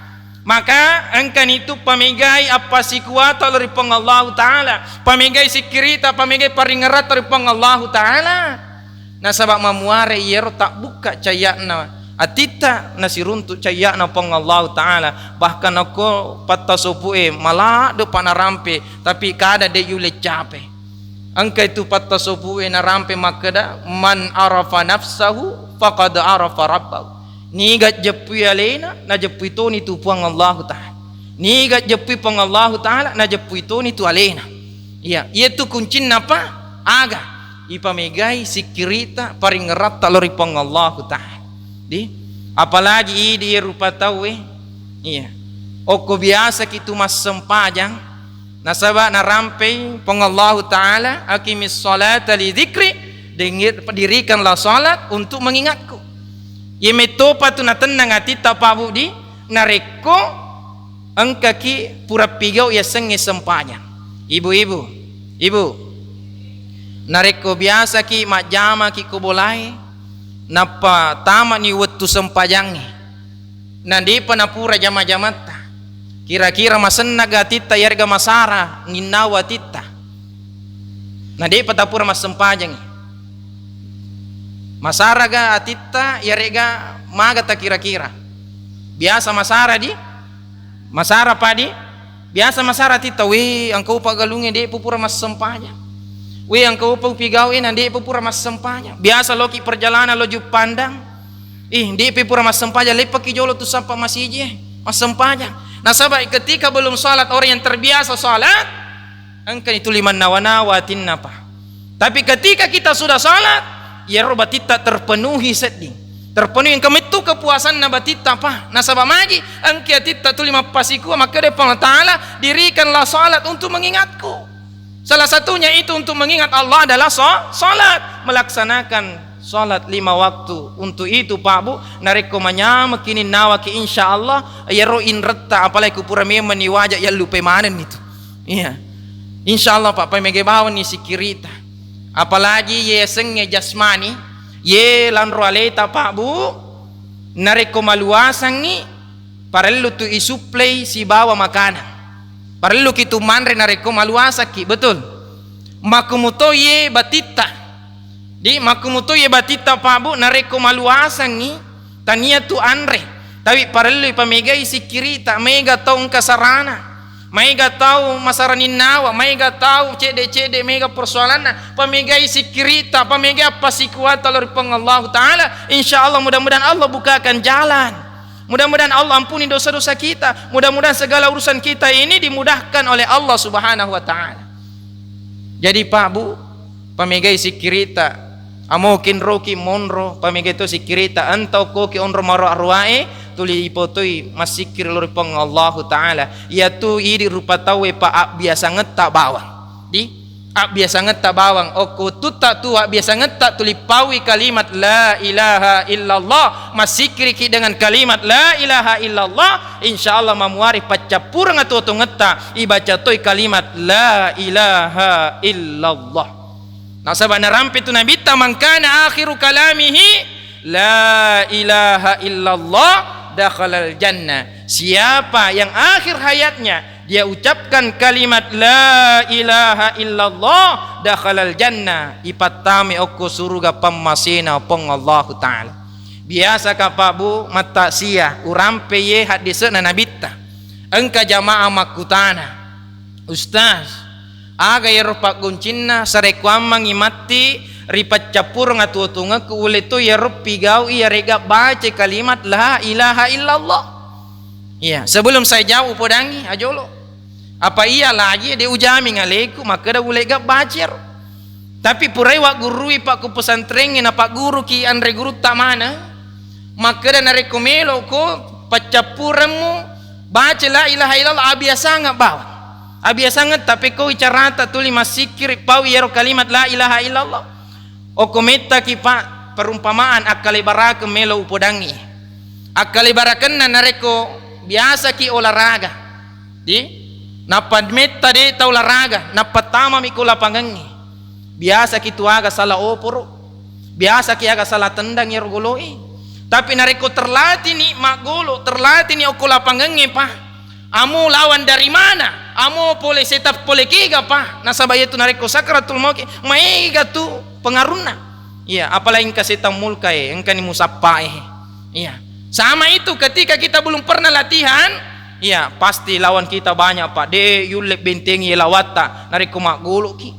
Maka engkani tu pamegai appassikuata lao ri Puang Allahu Ta'ala, pamegai sikkirita, pamegai paringeratta ri Puang Allahu Ta'ala. Nasaba mamuare iyaro tabbukka cayya'na atitta nasiruntu cayya'na Puang Allahu Ta'ala. Bahkan okko pattasopu'e maladde pa narampe, tapi kada de yulle cape. Engka itu pattasopu'e narampe makkeda, "Man arafa nafsahu faqad arafa rabbahu." Niga jeppui alena, najeppui toni tu Puang Allahu Ta'ala. Niga jeppui Puang Allahu Ta'ala, najeppui toni tu alena. Iya, iyatu kuncinna pa aga? Ipamegai sikkirita, paringeratta lao ri Puang Allahu Ta'ala. Di, apalagi idi rupa tauwe. Iya. Okko biasaki tu massempajang, nasaba narampei Puang Allahu Ta'ala, "Aqimis sholata li dzikri," dengir-, dirikanlah salat untuk mengingatku. Iye mettopa tu natennang atitta, Pak Budi, narekko engkaki pura pigau yasengnge sempajang. Ibu-ibu, ibu, narekko biasaki majjamaki ko bolae, nappa tamani wettu sempajangnge, na depa napura jama-jamatta. Kira-kira masennaga atitta yarega masara nginnau atitta? Na depa tapura massempajangngi. Masaraga atitta yarega magata kira-kira? Biasa masara di? Masara padi? Biasa masara atitta, "We, engka upa galungnge, de pura massempajang. We, engka upa upigawe na de pura massempajang." Biasa loki perjalanan lo Juppandang. Ih, de pura massempajang, leppaki jolo tu sappa masiji, eh, massempajang. Nasaba ketika belum salat, orang yang terbiasa salat, engkani tuli mannawa-nawa atinna pa. Tapi ketika kita sudah salat, iyaro batitta terpenuhi sedding. Terpenuhi, engka mettu kepuasanna batitta pa. Nasaba magi, engka atitta tuli mappasikua, makkeda Puang Ta'ala, "Dirikanlah salat untuk mengingatku." Salah satunya itu untuk mengingat Allah adalah so-, salat. Melaksanakan salat lima waktu. Untuk itu, Pak Bu, narekko manyamekki ninnawaki, insya Allah, iyaro inretta, apalagi ku pura memang ni waja, yallupe manenni tu. Iya. Insya Allah, Pak, pamege bawanni sikkirita. Apalagi ye sengnge jasmani, ye lanro aleta, Pak Bu, narekko maluasangngi, parellu tu isuplei sibawa makanang. Parelluki tu manre narekko maluasakki, betul? Makkumuto ye batitta. Di, makkumuto ye batitta, Pak Bu, narekko maluasangngi, tania tu anre. Tapi parellu pamegai sikkirita, mega tau engka sarana. Maega tau masara ninnawa, maega tau cedde-cedde mega persoalanna, pamegai sikkirita, pamegai appassikuata lao ri Puang Allahu Ta'ala. Insya Allah, mudah-mudahan Allah bukakan jalan. Mudah-mudahan Allah ampuni dosa-dosa kita. Mudah-mudahan segala urusan kita ini dimudahkan oleh Allah Subhanahu wa Ta'ala. Jadi, Pak Bu, pamegai sikkirita, amokin roki monro, pamegai to sikkirita, entau koki onro maroa-roae, tuli ipotoi massikkiri lao ri Puang Allahu Ta'ala. Iyatu idi rupa tauwe pa abbiasangetta bawang. Di? Abbiasangetta bawang. Okko wettutta tu abbiasangetta tuli paui kalimat la ilaha illallah. Massikkiriki dengan kalimat la ilaha illallah. Insya Allah mamuari paccappureng atuo-tuongetta ibaca toi kalimat la ilaha illallah. Nasaba narampe tu nabitta, "Man kana akhiru kalamihi la ilaha illallah dakhalal jannah." Siapa yang akhir hayatnya dia ucapkan kalimat la ilaha illallah, dakhalal jannah, ipattame okko suruga pammasena Puang Allahu Ta'ala. Biasa ka, Pak Bu, mattaksiah, urampe ye haddese'na nabitta. Engka jamaah makkutana, "Ustaz, aga iyaro paggoncinna sarekkuammengngi matti ri paccappureng atuo-tuongekku, ulle to iyaro pigau iyarega baca kalimat la ilaha illallah?" Iya, sebelum saya jawab, upodangi ajolo. Apa iya lagi de ujaming aleku makkeda ulega baca iyaro. Tapi purai waggurui, Pak, ku pesantrengnge, napagguruki anre gurutta maneng, makkeda narekko meloko paccappuremmu baca la ilaha illallah, abiasanga bawang. Abiasangetta pekko wicarata tuli massikkiri pau iyaro kalimat la ilaha illallah. Okko mettaki pa perumpamaan akkalebarakeng melo upodangngi. Akkalebarakenna narekko biasaki olahraga. Di? Nappa metta de tau olahraga, nappa tamami ko lapangengnge. Biasaki tu aga sala oporo, biasaki aga sala tendang iyaro goloi. Tapi narekko terlatini maggolo, terlatini okko lapangengnge pa, amo lawan dari mana? Amo pole setang pole kega pa? Nasaba iyatu narekko sakratul maut, maega tu pengarunna. Iya, apalagi engka setang mulka e, engkani musappa e. Iya. Sama itu ketika kita belum pernah latihan, iya, pasti lawan kita banyak, Pak. De yulle bentengi lawatta narekko maggoloki.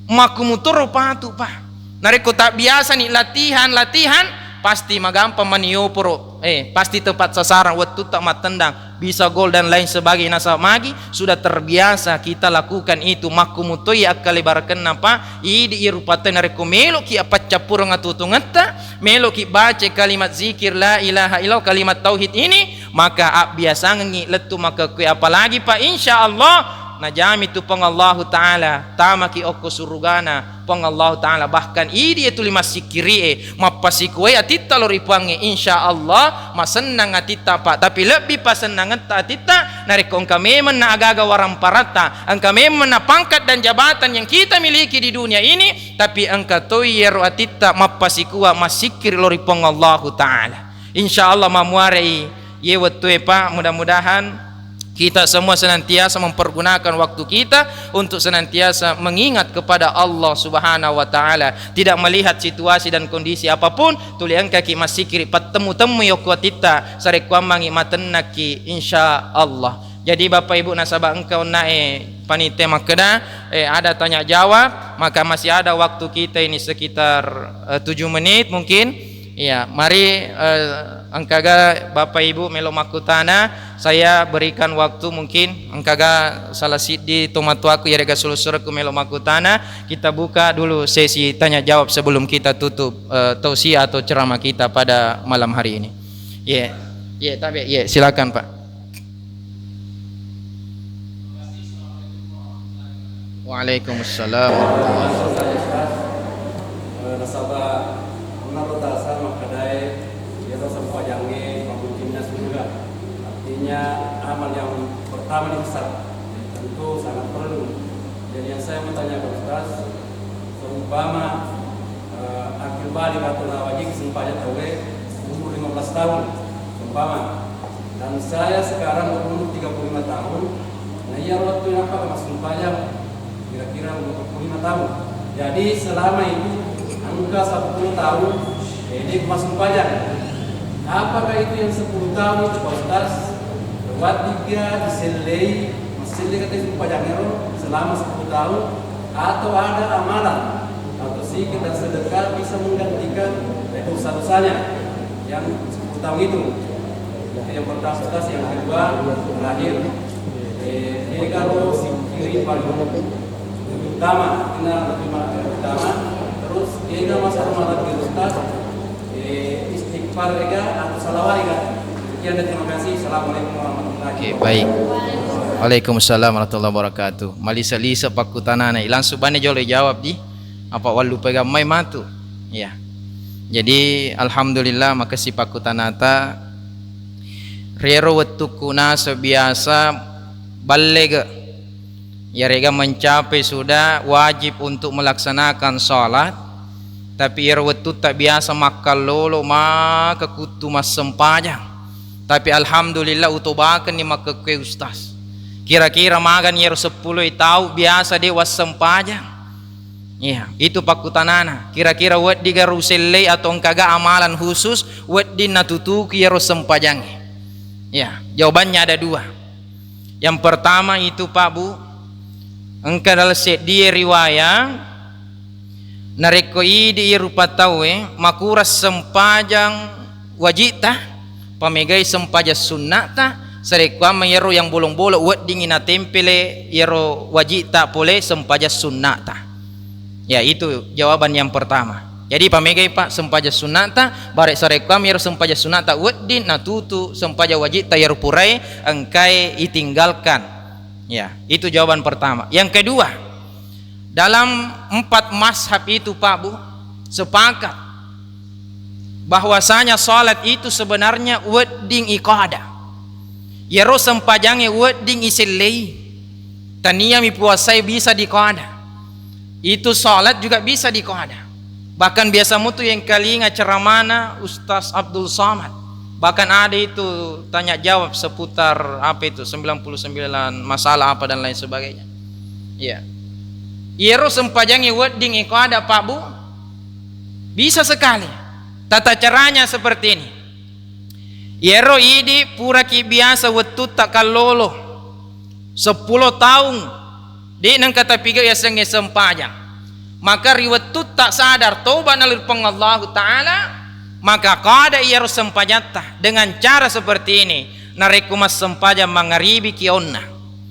Makkumutoro patu, Pak. Narekko tak biasa ni latihan, latihan, pasti magampang mani yoporo. Eh, pasti tepat sasaran, wettutta mattendang, bisa gol dan lain sebagainya. Nasaba magi sudah terbiasa kita lakukan itu. Makkumutoi akkalebarakenna, Pak. Idi irupatta narekko meloki appaccappureng atutungetta, meloki baca kalimat zikir la ilaha illallah, kalimat tauhid ini, maka abbiasangengngi lettu makkekkue, apalagi, Pak, insya Allah najami tu Puang Allahu Ta'ala, tamaki okko surugana Puang Allahu Ta'ala. Bahkan idi tuli massikkiri e, mappasikuai atitta lao ri Puangnge, insya Allah masennang atitta, Pak. Tapi lebbi pasennangetta atitta narekko engka memeng na agaga waramparatta, engka memeng na pangkat dan jabatan yang kita miliki di dunia ini, tapi engka toi iyaro atitta mappasikua massikkiri lao ri Puang Allahu Ta'ala. Insya Allah mamuarai ye wettue, Pak. Mudah-mudahan kita semua senantiasa mempergunakan waktu kita untuk senantiasa mengingat kepada Allah Subhanahu wa Ta'ala. Tidak melihat situasi dan kondisi apapun, tuli engkaki massikkiri, pattemu-temmui okko atitta, sarekkuammangi matennaki, insya Allah. Jadi, Bapak Ibu, nasaba engka onnae panitia makkeda, eh, ada tanya jawab, maka masih ada waktu kita ini sekitar, eh, tujuh menit mungkin. Iya, mari, eh, engkaga Bapak Ibu melo makkutana, saya berikan waktu mungkin engkaga salah siddi tomatoaku yarega sulusurekku melo makkutana, kita buka dulu sesi tanya jawab sebelum kita tutup, eh, tausiah atau ceramah kita pada malam hari ini. Iya. Iya, tabe. Iya, silakan, Pak. Waalaikumsalam. Eh, nasaba onnaro tasa makkedae, iyaro sempajangnge makkuncinna surga. Artinya, amal yang pertama dibesar. Tentu sangat perlu. Jadi, yang saya mau tanya ke Ustaz, seumpama eh, akil baligh atau nawajib sempajang tauwe umur lima belas tahun, seumpama. Dan saya sekarang berumur tiga puluh lima tahun, nah, iya waktu yang apa massempajang kira-kira umur dua puluh lima tahun. Jadi selama itu engka sepuluh tahun, eh, dia massempajang. Apakah itu yang sepuluh tahun itu, Pak Ustaz? Watiga disellei, masselle kata sempajang ero selama sepuluh tahun, atau ada amalan atau zikir dan sedekah bisa menggantikan, eh, dosa-dosanya yang sepuluh tahun itu. Itu yang pertama, Ustaz. Yang kedua, terakhir, eh, ini kalau zikir paling utama, ini lebih utama. Terus, ini masa Ramadan itu, Ustaz, eh, istighfar ega atau salawat ega? Sekian dan terima kasih. Assalamualaikum warahmatullahi wabarakatuh. Oke, baik. Waalaikumsalam warahmatullahi wabarakatuh. Malisa-lisa pakkutanana. Langsung bane jolo jawab di. Apa wallupai gammai matu. Iya. Jadi, alhamdulillah, makessing pakkutanata. Riero wettukku naseng biasa ballega. Yarega mencapai sudah wajib untuk melaksanakan salat, tapi iyaro wettutta biasa makkallolo maka kuttu massempajang. Tapi alhamdulillah utobakenni makkekkue ustaz. Kira-kira magani iyaro seppulo tau biasa de wassempajang? Iya, itu pakkutanana. Kira-kira weddiga rusellei atau engkaga amalan khusus wedding natutuki iyaro sempajangnge? Iya, jawabannya ada dua. Yang pertama itu, Pak, Bu, engka dalam seddie riwaya, narekko idi rupa tauwe makurang sempajang wajita, pamegai sempajang sunnata, sarekkuamma iyaro yang bolong-bolong weddingi natempele iyaro wajita pole sempajang sunnata. Ya, itu jawaban yang pertama. Jadi, pamegai, Pak, sempajang sunnata, bare sarekkuamma iyaro sempajang sunnata wedding natutu sempajang wajita iyaro purae engkae itinggalkan. Ya, itu jawaban pertama. Yang kedua, dalam empat mazhab itu, Pak Bu, sepakat bahwasanya salat itu sebenarnya wedding iqada. Iyaro sempajangnge wedding isellei. Tania mi puasai bisa diqada. Itu salat juga bisa diqada. Bahkan biasa mutu yang kalinga ceramana Ustaz Abdul Somad. Bahkan ada itu tanya jawab seputar apa itu, sembilan puluh sembilan masalah apa dan lain sebagainya. Iya. Iyaro sempajangnge wedding iqada, Pak Bu. Bisa sekali. Tata caranya seperti ini. Iyaro idi puraki biasa wettutta kallolo seppulo taung, de' nengka tapigau yasengnge sempajang. Maka ri wettutta sadar toba naluri Puang Allahu Ta'ala, maka qada iyaro sempajatta dengan cara seperti ini. Narekko massempajang mangaribi ki onna,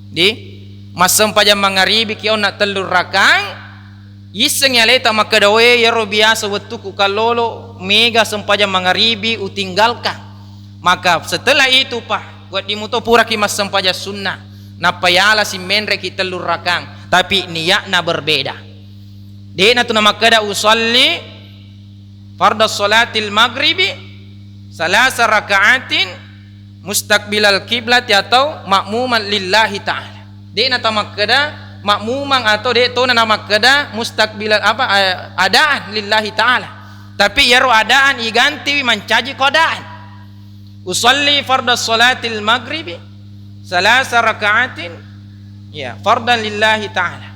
di massempajang mangaribi ki onna tellu rakang, Yissengngi aleta makkeda, "We, iyaro biasa wettuku kallolo, mega sempajang mangaribi utinggalkan." Maka setelah itu, Pak, wedding muto puraki massempajang sunnah, nappa yala simmenreki tellu rakang, tapi niatna berbeda. De'na tu namakkeda, "Usalli farda salatil maghribi salasa raka'atin mustaqbilal kiblati atau ma'muman lillahi ta'ala." De'na tamakkeda ma'muman atau de' tona namakkeda mustaqbilal apa, eh, adaan lillahi ta'ala. Tapi iyaro adaan igantiwi mancaji qadaan. "Usalli farda salatil maghribi salasa raka'atin, ya, fardan lillahi ta'ala."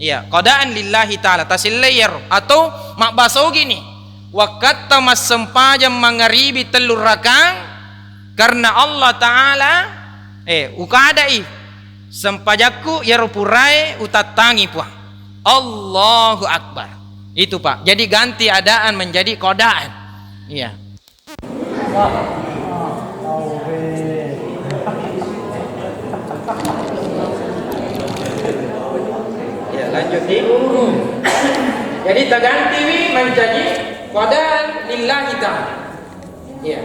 Ya, qadaan lillahi ta'ala. Tasellei iyaro. Atau mabbasa ogini, wakkatta massempajang mangaribi tellu rakang, karena Allah Ta'ala, eh, ukadai sempajakku iyaro purae utattangi, Puang. Allahu Akbar. Itu, Pak. Jadi ganti adaan menjadi qadaan. Iya. Ya, lanjut di. Jadi tagantiwi mancaji qadaan lillahi ta'ala. Iya.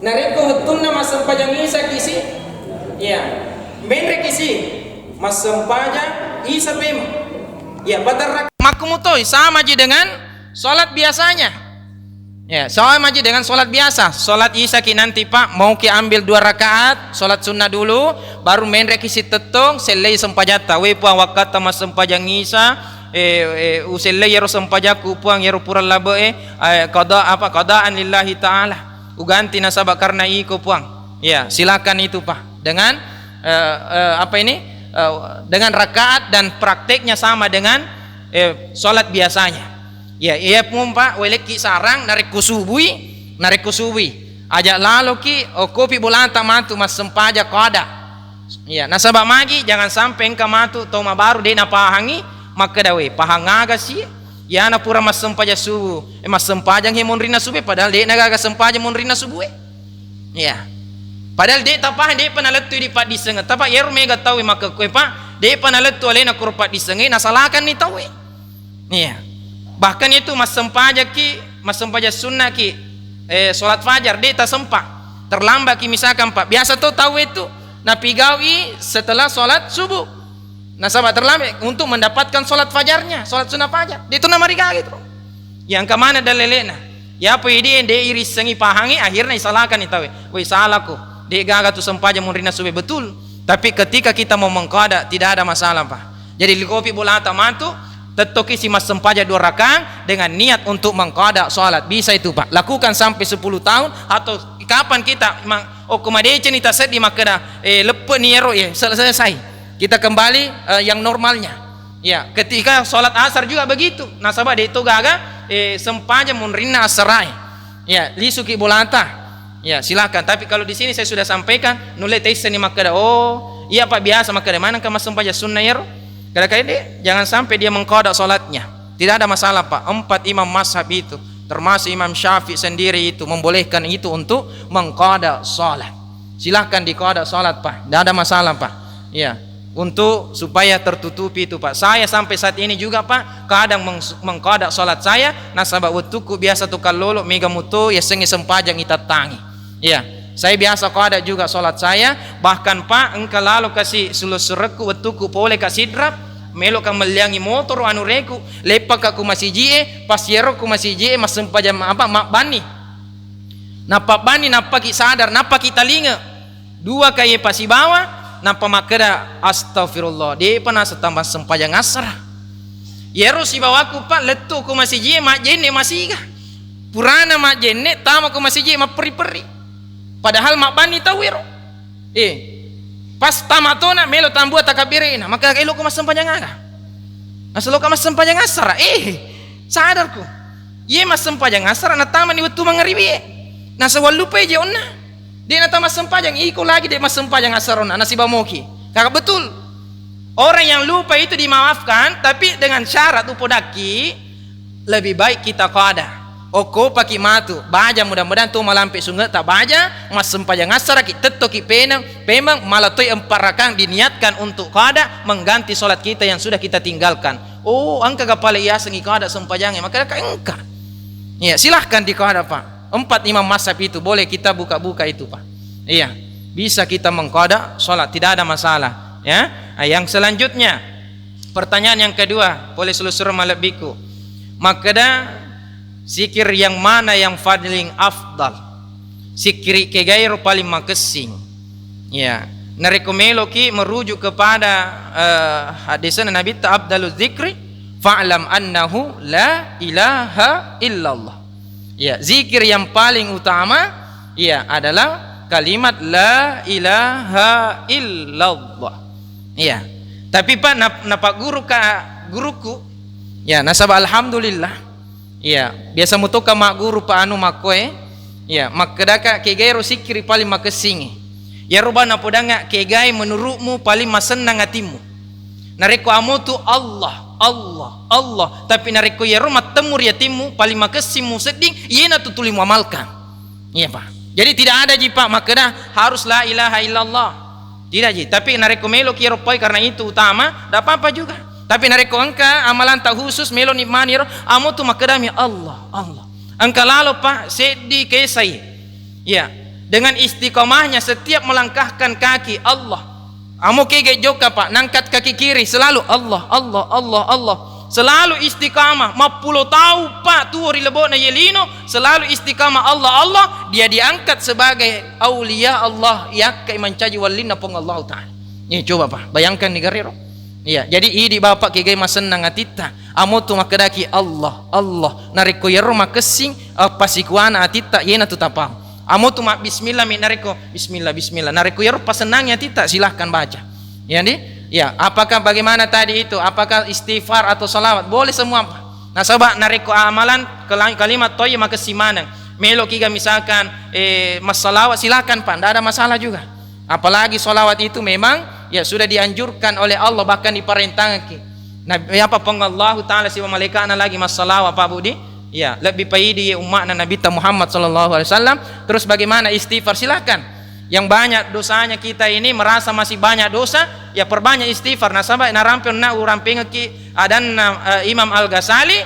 Narekko wettunna massempajang Isa kisi, iya, menre kisi massempajang Isa pema. Iya, paterrak. Makkumuto sama ji dengan salat biasanya. Ya, sama ji dengan salat biasa. Salat Isa ki nanti, Pak, mau ki ambil dua rakaat, salat sunnah dulu, baru menre ki sitettong, sellei sempajatta. We Puang, wakkatta massempajang Isa, eh, eh, usellei ero sempajakku, Puang, ero pura labe, eh, eh, qada, apa, qadaan lillahi ta'ala. Uganti nasaba karena iko, Puang. Ya, silakan itu, Pak. Dengan, eh, eh, apa ini? Eh, dengan rakaat dan prakteknya sama dengan, eh, salat biasanya. Ya, iya pun, Pak, welekki sarang narekko subui, narekko subui. Aja laloki, oh, kopi bolata matu massempajang qada. Iya, nasaba magi, jangan sampai engka matu tau mabaru de napahangi, makkeda, "We, pahang aga si? Iyana pura massempajang subuh, eh, massempajang he monrinna subuh, padahal de nagaga sempajang monrinna subuh, eh." Iya. Padahal de tapahang, de pa nalettu di paddissengeng. Tapa iyaro mega tau makkekkoe, Pak, de pa nalettu alena koro paddissengeng, nasalakanni tau, eh. Iya. Bahkan itu massempajaki, massempajang sunnaki, eh, salat fajar, de tasempa. Terlambat ki misalkan, Pak. Biasa to tau itu napigaui setelah salat subuh. Nasaba terlambat untuk mendapatkan salat fajarnya, salat sunnah fajar. De to namarigaga itu. Yang kemana dalelena? Yapo idi de irissengi pahangi, akhirnya isalakan ni tawe. Woi, salako. De gaga tu sempajang munrina subuh, betul. Tapi ketika kita mau mengqada, tidak ada masalah, Pak. Jadi likopi bolata matu, tettoki si massempajang dua rakaat dengan niat untuk mengqada salat. Bisa itu, Pak. Lakukan sampai sepuluh tahun atau kapan kita ma-, okko madeceng ni taseddi makkeda, eh, leppe ni ero, ya, sel-, selesai. Kita kembali, eh, yang normalnya. Ya, ketika salat asar juga begitu. Nasaba de to gaga, eh, sempajang munrinna asarae. Ya, lisuki bolata. Ya, silakan. Tapi kalau di sini saya sudah sampaikan, nulle taisseng ni makkeda, "Oh, iya, Pak, biasa makkeda maneng ka massempajang sunnah ero." Kadang-kadang dia, jangan sampai dia mengqada salatnya. Tidak ada masalah, Pak. Empat imam mazhab itu, termasuk Imam Syafi'i sendiri itu membolehkan itu untuk mengqada salat. Silahkan diqada salat, Pak. Tidak ada masalah, Pak. Ya. Untuk supaya tertutupi itu, Pak. Saya sampai saat ini juga, Pak, kadang meng-, mengqada salat saya, nasaba wettuku biasa tu kallolo, mega muto, yasengnge sempajang itattangi. Iya. Saya biasa qada juga sholat saya, bahkan, Pak, engka lalo kasi sulessurekku wettuku pole ka Sidrap, melo ka melliangi motoro anureku, leppa ka ku masijie, pas yero ku masijie massempajang apa, mabbanni. Nappa banni, nappaki sadar, nappaki talinge. Dua ka ye pasibawa, nappa makkeda, "Astagfirullah, depa nasetta massempajang assara." Yero sibawaku, Pak, lettu ku masijie majjenne masiga. Purana majjenne, tama ku masijie mapperri-perri. Padahal mabbanni tau ero. Eh, pas tama tona, melo tambua takabbirena, maka elo ku massempajang aga? Naselo ka massempajang assara. Eh, sadarku. Ye massempajang assara natamani wettu mangaribi e. Nasaba lupai je onna. De natama sempajang, iko lagi de massempajang assara onna, nasiba moki. Kaka betul. Orang yang lupa itu dimaafkan, tapi dengan syarat upodakki, lebih baik kita qada. Okko paki matu, baja, mudah-mudahan tu malampe sunge ta baja, massempajang assara ki, tetto ki peneng, pemeng, malatoi empat rakaat diniatkan untuk qada mengganti sholat kita yang sudah kita tinggalkan. Oh, engka ga pale iyasengngi qada sempajangnge? Maka engka. Iya, silahkan diqada, Pak. Empat imam mazhab itu boleh kita buka-buka itu, Pak. Iya, bisa kita mengqada sholat, tidak ada masalah. Ya, yang selanjutnya, pertanyaan yang kedua, pole selusur malebbiku. Makkeda, zikir yang mana yang paling afdal? Zikir kegairo paling makessing. Ya, narekko meloki merujuk kepada, eh, hadisnya Nabi ta, "Afdalu zikri fa'lam annahu la ilaha illallah." Ya, zikir yang paling utama, ya, adalah kalimat la ilaha illallah. Ya. Tapi, Pak, nap-, napagguru ka guruku. Ya, nasaba alhamdulillah. Ya, biasa mutoka magguru, Pak, anu makkoe. Ya, makkedaka kegairo sikkiri paling makessingi. Yaro bana podanga kegai menurutmu paling masennang atimmu. Narekko amo tu Allah, Allah, Allah, tapi narekko iyaro mattemmu ri atimmu, paling makessing musedding, iyena tu tuli muamalkan. Iya, Pak. Jadi tidak ada ji, Pak, makkeda harus la ilaha illallah. Tidak ji. Tapi narekko meloki iyaro poi karena itu utama, tidak apa-apa juga. Tapi narekko engka amalanta khusus, melo ni mani ro, amo tu makkedami Allah, Allah. Engka lalo, Pak, seddi kesai. Iya. Dengan istiqamahnya setiap melangkahkan kaki, Allah. Amo kege jokka, Pak, nangkat kaki kiri, selalu Allah, Allah, Allah, Allah. Selalu istiqamah, mappulo tau, Pak, tuo ri lebo'na ye lino, selalu istiqamah Allah, Allah, dia diangkat sebagai aulia Allah, yakkai mancaji wallinna Puang Allah Ta'ala. Nih, coba, Pak, bayangkan nih garero. Iya, jadi idi Bapak kegai masennang atitta. Amo tu makkedaki Allah, Allah. Narekko iyaro makessing, eh, pasikuana atitta, yena tu tapau. Amo tu mabbismillah mi narekko bismillah, bismillah. Narekko iyaro pasennangi atitta, silahkan baca. Ya, di? Ya, apakah bagaimana tadi itu? Apakah istighfar atau salawat? Boleh semua. Nasaba narekko amalan kela-, kalimat thayyib makessing maneng. Meloki ga misalkan, eh, massalawat, silahkan, Pak, ndak ada masalah juga. Apalagi salawat itu memang, ya, sudah dianjurkan oleh Allah, bahkan diperintahkan. Nabi, apa, Puang Allahu Ta'ala sibawa malaikatna lagi massalawat, Pak Budi? Ya, lebbi paidi umma'na Nabitta Muhammad sallallahu alaihi wasallam. Terus bagaimana istighfar? Silahkan. Yang banyak dosanya kita ini, merasa masih banyak dosa, ya perbanyak istighfar. Nasaba narampe onna urampengeki adanna, eh, Imam Al-Ghazali,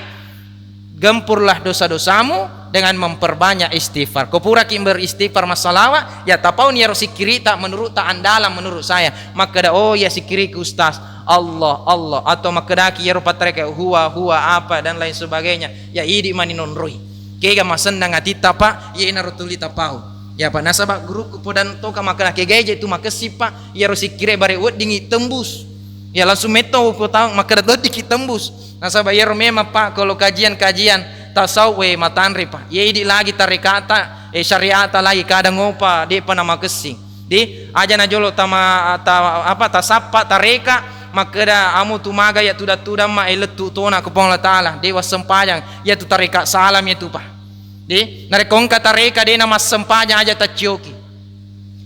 "Gempurlah dosa-dosamu dengan memperbanyak istighfar." Ko puraki beristighfar, massalawat, ya tapauni iyaro sikkirita menurutta andalan menurut saya. Makkeda, "Oh, iya sikkiriku, Ustaz, Allah, Allah." Atau makkedaki iyaro pattareka, "Huwa, huwa," apa dan lain sebagainya. Ya idi mani nonroi. Kega masennang atitta, Pak, ya inaro tuli tapau. Ya, Pak, nasaba guruku podang toka makkeda, "Kegai je tu makessing, Pak, iyaro sikkire bare weddingi tembus." Ya, langsung metto ko tau makkeda, "Toddiki tembus." Nasaba iyaro memang, Pak, kalau kajian-kajian tasawuf, we, matanre, Pak. Ye idi lagi tarekata, eh, syariata lagi kadang opa, depa namakessing. Di, aja najolo tama-, ta-, apa, tasappa, tareka, makkeda, "Amo tu maga ya tudang-tudang ma, eh, lettu tona ko Puang Allah Ta'ala, de wassempajang, ya tu tareka salam ya tu, Pak." Di, narekko engka tareka de namassempajang, aja taccioki.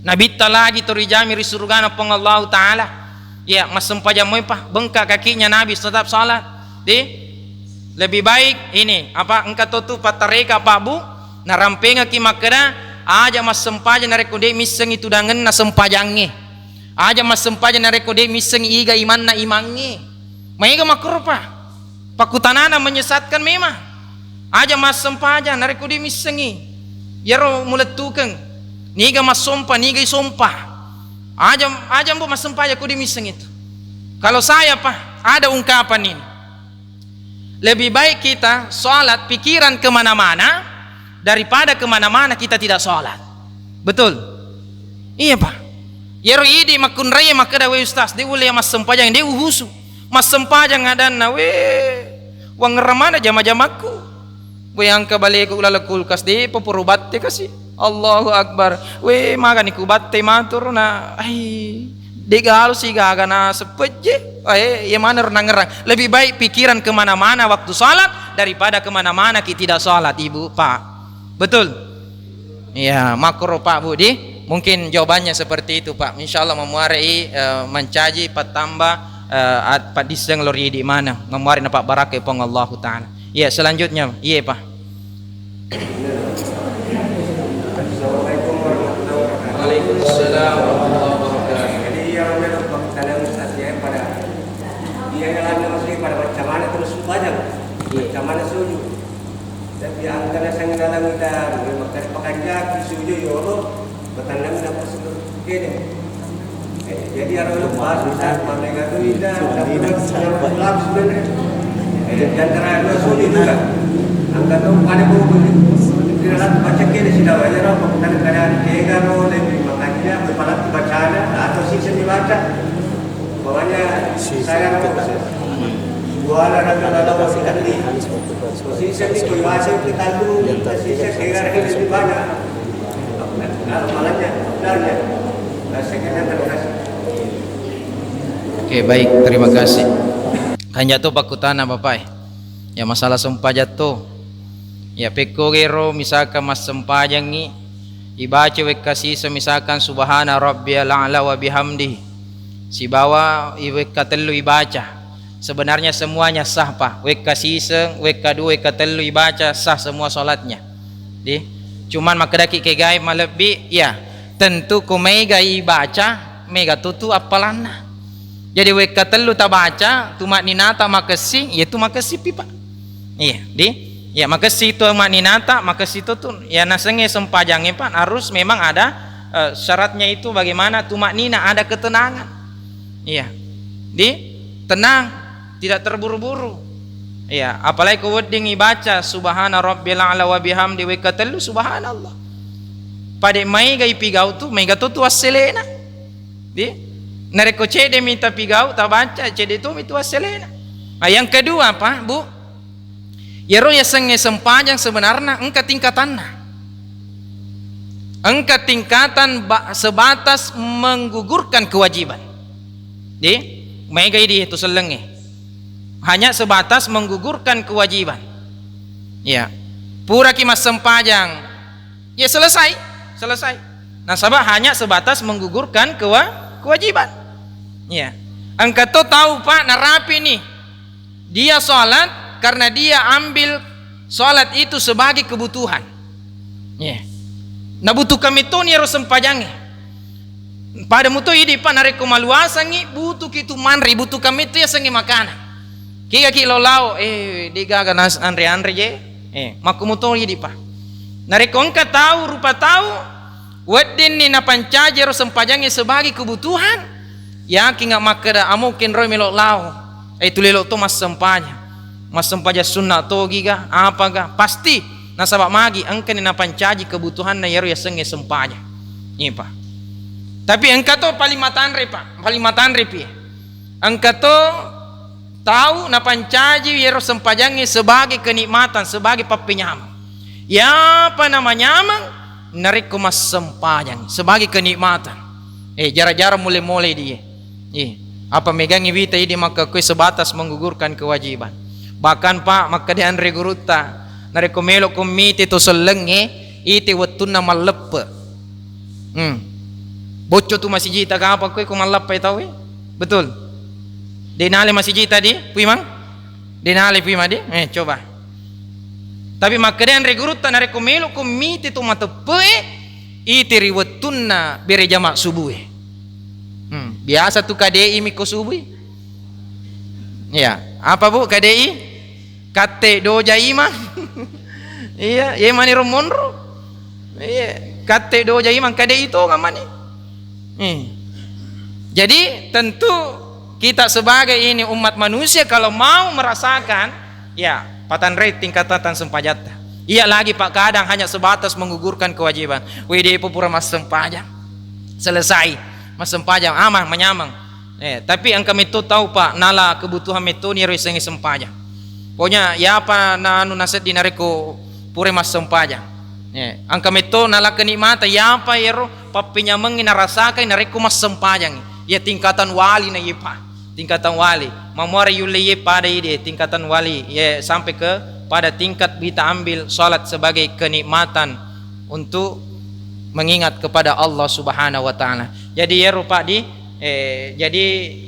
Nabitta lagi to rijami ri surugana Puang Allahu Ta'ala. Ya, massempajang moi, Pak, bengkak kakinya Nabi tetap salat. Di, lebih baik ini, apa, engka to tu pattareka, Pak Bu, narampengaki makkeda, aja massempajang narekko de missengi tudangenna sempajangnge. Aja massempajang narekko de missengi iga imanna imangnge. Maega makkoro, Pak. Pakkutanana menyesatkan memang. Aja massempajang narekko de missengi iyaro mulettukeng. Niga massompa, niga isompa. Aja, aja mbo massempajang ko de misseng itu. Kalau saya, Pak, ada ungkapan ini. Lebih baik kita sholat pikiran kemana-mana daripada kemana-mana kita tidak sholat. Betul? Iya, Pak. Yero idi makkunrai makkeda, "We Ustaz, de ulle massempajang, de uhusu. Massempajang adanna, we, wangngerang mana jama-jamakku. We, engka baleku laleng kulkas, de poporo batte kasi." Allahu Akbar. We, magani ku batte maturu na, ai, de galu sigaga na seppejje. Eh, iya maneng nangngerang. Lebih baik pikiran kemana-mana waktu salat daripada kemana-mana ki tidak salat, Ibu, Pak. Betul? Iya, makkoro, Pak, Bu, di. Mungkin jawabannya seperti itu, Pak. Insya Allah memuarai, eh, mencaji, patamba, eh, at-, padisseng lori di mana. Memuarai na Pak Barakah Puang Allahu Ta'ala. Iya, selanjutnya. Iya, Pak. Assalamualaikum warahmatullahi wabarakatuh. Waalaikumsalam warahmatullahi wabarakatuh. Jadi, yang ada pertanyaan Ustaz ya, pada dia yang lagi masih pada macam mana terus sujud? Iya. Macam mana sujud? Tapi angkana sangngalang kita, makkeda pakanjaki sujud yolo, batannang dapat sujud kene. Eh, jadi aro lepas, bisa mamega tu kita, tapi langsung. Eh, di antara dua sujud juga. Angka tu pada mau kira baca kene sih dah, ya, ro, bukan keadaan kega ro, lebih makanya, kepala tu baca ada, atau sih seni baca. Makanya saya ro, suara dan kata-kata tadi. Posisi itu bahasa kita tu, posisi kira lebih banyak. Kalau malamnya, dan ya, bahasa kita terkasih. Oke, baik, terima kasih. Kanja tu pakkutana, Bapak, eh. Ya, masalah sempajang tu. Ya, pekko gero misalkan massempajangngi, ibaca wekka siseng misalkan subhana rabbiyal a'la wa bihamdi. Sibawa i-, wekka tellu ibaca. Sebenarnya semuanya sah, Pak. Wekka siseng, wekka dua, wekka tellu ibaca sah semua salatnya. Di, cuman makkedaki kegai malebbi, ya, tentu ko mega ibaca, mega tutu appalanna. Jadi wekka tellu tabaca, tumakninata makessing, ya tu makessing pi, Pak. Iya, di, ya, makessing tu tumakninata, makessing tu tu, ya, nasengnge sempajangnge, Pak, harus memang ada, eh, syaratnya itu bagaimana tumaknina, ada ketenangan. Iya. Di, tenang, tidak terburu-buru. Iya, apalagi ko wedding ibaca subhana rabbil a'la wa bihamdi wekka tellu, subhanallah. Pada maega ipigau tu, maega to tu asselena. Di, narekko cedde mi tapigau, tabaca, cedde to mi tu asselena. Nah, yang kedua, Pak, Bu, Iyaro yasengnge sempajang sebenarna engka tingkatanna. Engka tingkatan ba-, sebatas menggugurkan kewajiban. Di, maega idi tu sellengnge. Hanya sebatas menggugurkan kewajiban. Ya. Puraki massempajang. Ya, selesai, selesai. Nasaba hanya sebatas menggugurkan kewa-, kewajiban. Ya. Engka to tau, Pak, narapi ni. Dia salat karena dia ambil salat itu sebagai kebutuhan. Ya. Nabutuhkan metoni ero sempajangnge. Pada muto idi, Pak, narekko maluasangngi, butuhki tu manre, butuhkan metto yasengnge makanan. Kigaki lao-lao, eh, de gaga nas-, anre-anre je. Eh, makko muto idi, Pak. Narekko engka tau, rupa tau, weddinni napancaji ero sempajangnge sebagai kebutuhan, yakinga makkeda, "Amo kenroi melo lao, eh, tulelo to massempajang. Massempajang sunna to giga, apaga?" Pasti, nasaba magi engkani napancaji kebutuhanna iyaro yasengnge sempajang. Iya, Pak. Tapi engka to paling matanre, Pak. Paling matanre pi. Engka to tau napancaji iyaro sempajangnge sebagai kenikmatan, sebagai pappenyameng. Iyapa namanyameng narekko massempajang sebagai kenikmatan. Eh, jara-jara mole-mole di. Eh, apa megangngi wita idi makkekkoe sebatas menggugurkan kewajiban. Bahkan, Pak, makkeda anre gurutta, narekko melo ko mite to sellengnge, ite wettunna malleppe. Hmm. Bocco tu masijita kapang koe ko mallappai tau, eh? Betul. De nale masijita di, Puimang? De nale Puimang di? Eh, coba. Tapi makkeda anre gurutta, narekko melo ko mite to mateppe, eh, ite ri wettunna bere jama subuh, eh. Hmm. Biasa tu kadei mi ko subuh, eh. Iya. Apa, Bu, kadei? Katte doja imang. Iya, iya mani ro monro. Iya. Katte doja imang kade itu ngamani. Eh. Jadi tentu kita sebagai ini umat manusia kalau mau merasakan, ya, patanre tingkatan sempajatta. Iya lagi, Pak, kadang hanya sebatas menggugurkan kewajiban. Wede pura massempajang. Selesai. Massempajang, amang, manyameng. Eh, tapi engka metto tau, Pak, nala kebutuhan metto ni ero isengnge sempajang. Pokoknya, yapa na anu naseddi narekko pura massempajang. Eh, engka metto nala kenikmatan, yapa ero pappenyamengngi narasakai narekko massempajangngi. Ya tingkatan wali na iye, Pak. Tingkatan wali. Mamuare yulle iye pada ide tingkatan wali. Ya sampai ke pada tingkat kita ambil salat sebagai kenikmatan untuk mengingat kepada Allah Subhanahu wa Ta'ala. Jadi, ya rupa di, eh, jadi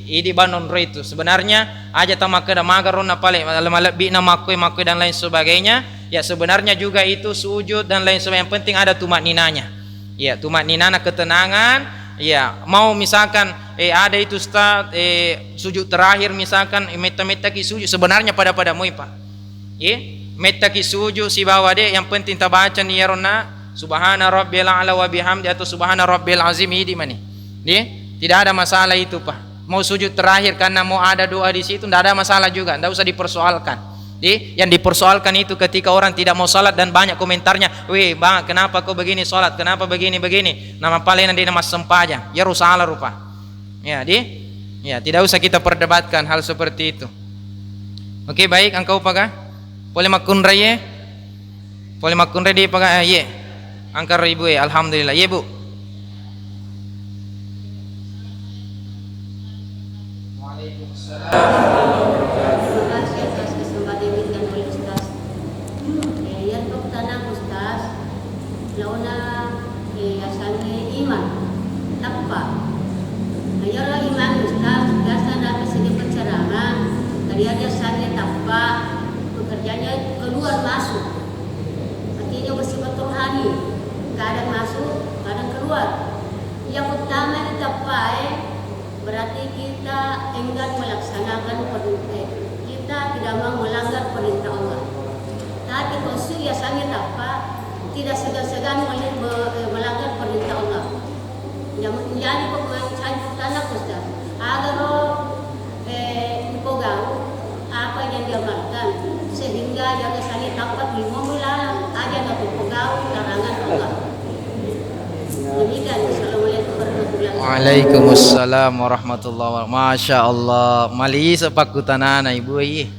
idi banonro itu sebenarnya aja tamakkeda magaronna pale malebbi na makkue makkue dan lain sebagainya. Ya, sebenarnya juga itu sujud dan lain sebagainya. Yang penting ada tumakninanya. Ya, tumakninana, ketenangan. Ya, mau misalkan, eh, ada itu, Ustaz, eh, sujud terakhir misalkan, eh, metta-mettaki sujud, sebenarnya pada-pada moi, Pak. Ye, mettaki sujud sibawa de, yang penting tabaca ni yaronna subhana rabbiyal a'la wa bihamdi atau subhana rabbiyal azim, idi mani. Ye, tidak ada masalah itu, Pak. Mau sujud terakhir karena mau ada doa di situ, ndak ada masalah juga, ndak usah dipersoalkan. Ye, yang dipersoalkan itu ketika orang tidak mau salat dan banyak komentarnya, "Weh, Bang, kenapa kau begini salat? Kenapa begini, begini?" Nama palena de na massempajang. Ya, ru salah rupa. Ya, di? Ya, tidak usah kita perdebatkan hal seperti itu. Oke, baik, engka upaga? Pole makkunrai ye? Pole makkunrai di paga? Eh, ye. Engka ro ibu e, alhamdulillah. Ye, Bu. Terima kasih atas kesempatan yang diberikan oleh Ustaz. Eh, yang pertama, Ustaz, launa, eh, asalnya iman, tappa. Nah, ya Allah, iman, Ustaz, biasa ada sedikit penceramah, tadi ada asalnya tappa, pekerjaannya keluar masuk. Artinya bersifat rohani, kadang masuk, kadang keluar. Yang utama ini tappa, eh, berarti kita enggan melaksanakan perintah, kita tidak mau melanggar perintah Allah. Tapi konsu biasanya tappa, tidak segan-segan mel-, me-, eh, melanggar perintah Allah. Yang menjadi pemain tanah, Ustaz. Agar, eh, ipogau apa yang diamalkan, sehingga yang kesannya tampak lima bulan aja nggak ipogau larangan Allah. Demikian, Assalamualaikum warahmatullahi wabarakatuh. Waalaikumsalam warahmatullahi wabarakatuh. Masya Allah, malisa pakkutanana ibu e.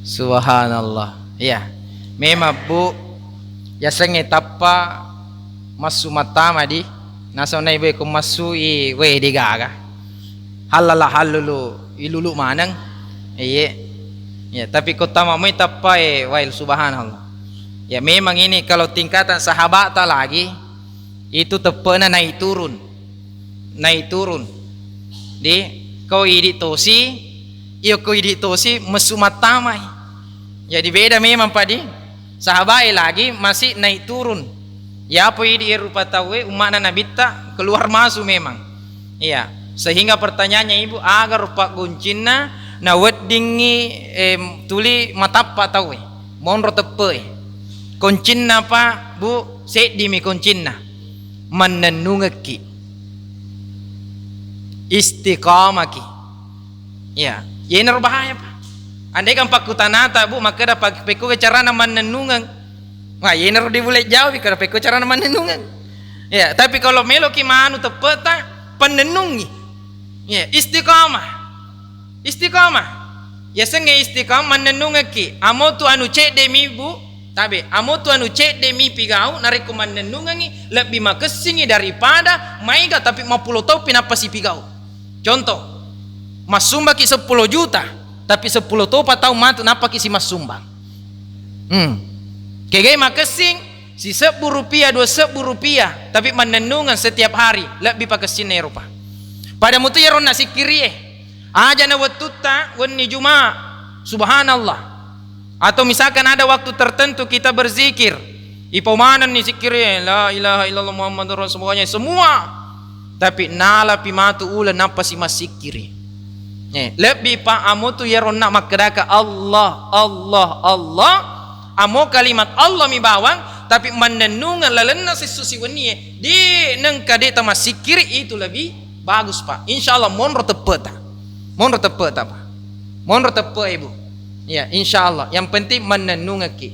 Subhanallah. Iya. Memang, Bu, yasengnge tappa massu mattama di. Nasaba na ibu e ko massu i, we, degaga. Hallala hallulu, ilulu maneng. Iye. Ya, tapi ko tama moi tappa e, wail, subhanallah. Ya, memang ini kalau tingkatan sahabata lagi, itu teppe'na naik turun. Naik turun. Di, ko idi tosi, iyo ko idi tosi, messu mattamai. Jadi beda memang, Pak, di. Sahabae lagi masih naik turun. Yapo idi e rupa tauwe, umma'na Nabitta, keluar masuk memang. Iya. Sehingga pertanyaannya, Ibu, aga rupa goncinna naweddingngi, em, tuli matappa tauwe? Monro teppe'e. Koncinna, Pak, Bu, seddimi koncinna. Mannennungekki. Istiqamaki. Iya, yenaro bahaya, Pak. Andai kan pakkutanata, Bu, makkeda, "Pak, pekko carana mannennungeng?" Wah, yenaro dibule jawabi, kada pekko carana mannennungeng. Ya, tapi kalau meloki manu teppeta, pannennungi. Ya, istiqamah. Istiqamah. Yasengnge istiqamah, mannennungekki. Amo tu anu cedde mi, Bu, tabe. Amo tu anu cedde mi pigau, narekko mannennungengi, lebbi makessingi daripada maega tapi mappulo tau pinappa sipigau. Contoh, massumbaki seppulo juta, tapi seppulo topa tau matu nappaki simassumbang. Hmm. Kegai makessing, sisebbu rupiah, dua sebbu rupiah, tapi mannennungeng setiap hari, lebbi pakessinna eropa. Pada mutu iyaro nasikkirie, aja na wettutta wenni Juma, subhanallah. Atau misalkan ada waktu tertentu kita berzikir, ipau manenni sikkiri, "La ilaha illallah Muhammadur Rasulullah," semua. Tapi nalapi matu uleng nappa si massikkiri. Eh, lebbi pa amo tu iyaro onna makkedaka Allah, Allah, Allah. Amo kalimat Allah mi bawang, Tapi mannennungeng lalenna sessu siwennie, de nengka de tamassikkiri, itu lebih bagus, Pak. Insya Allah monro teppeta. Monro teppeta, Pak. Monro teppe, Ibu. Ya, insya Allah. Yang penting mannennungekki.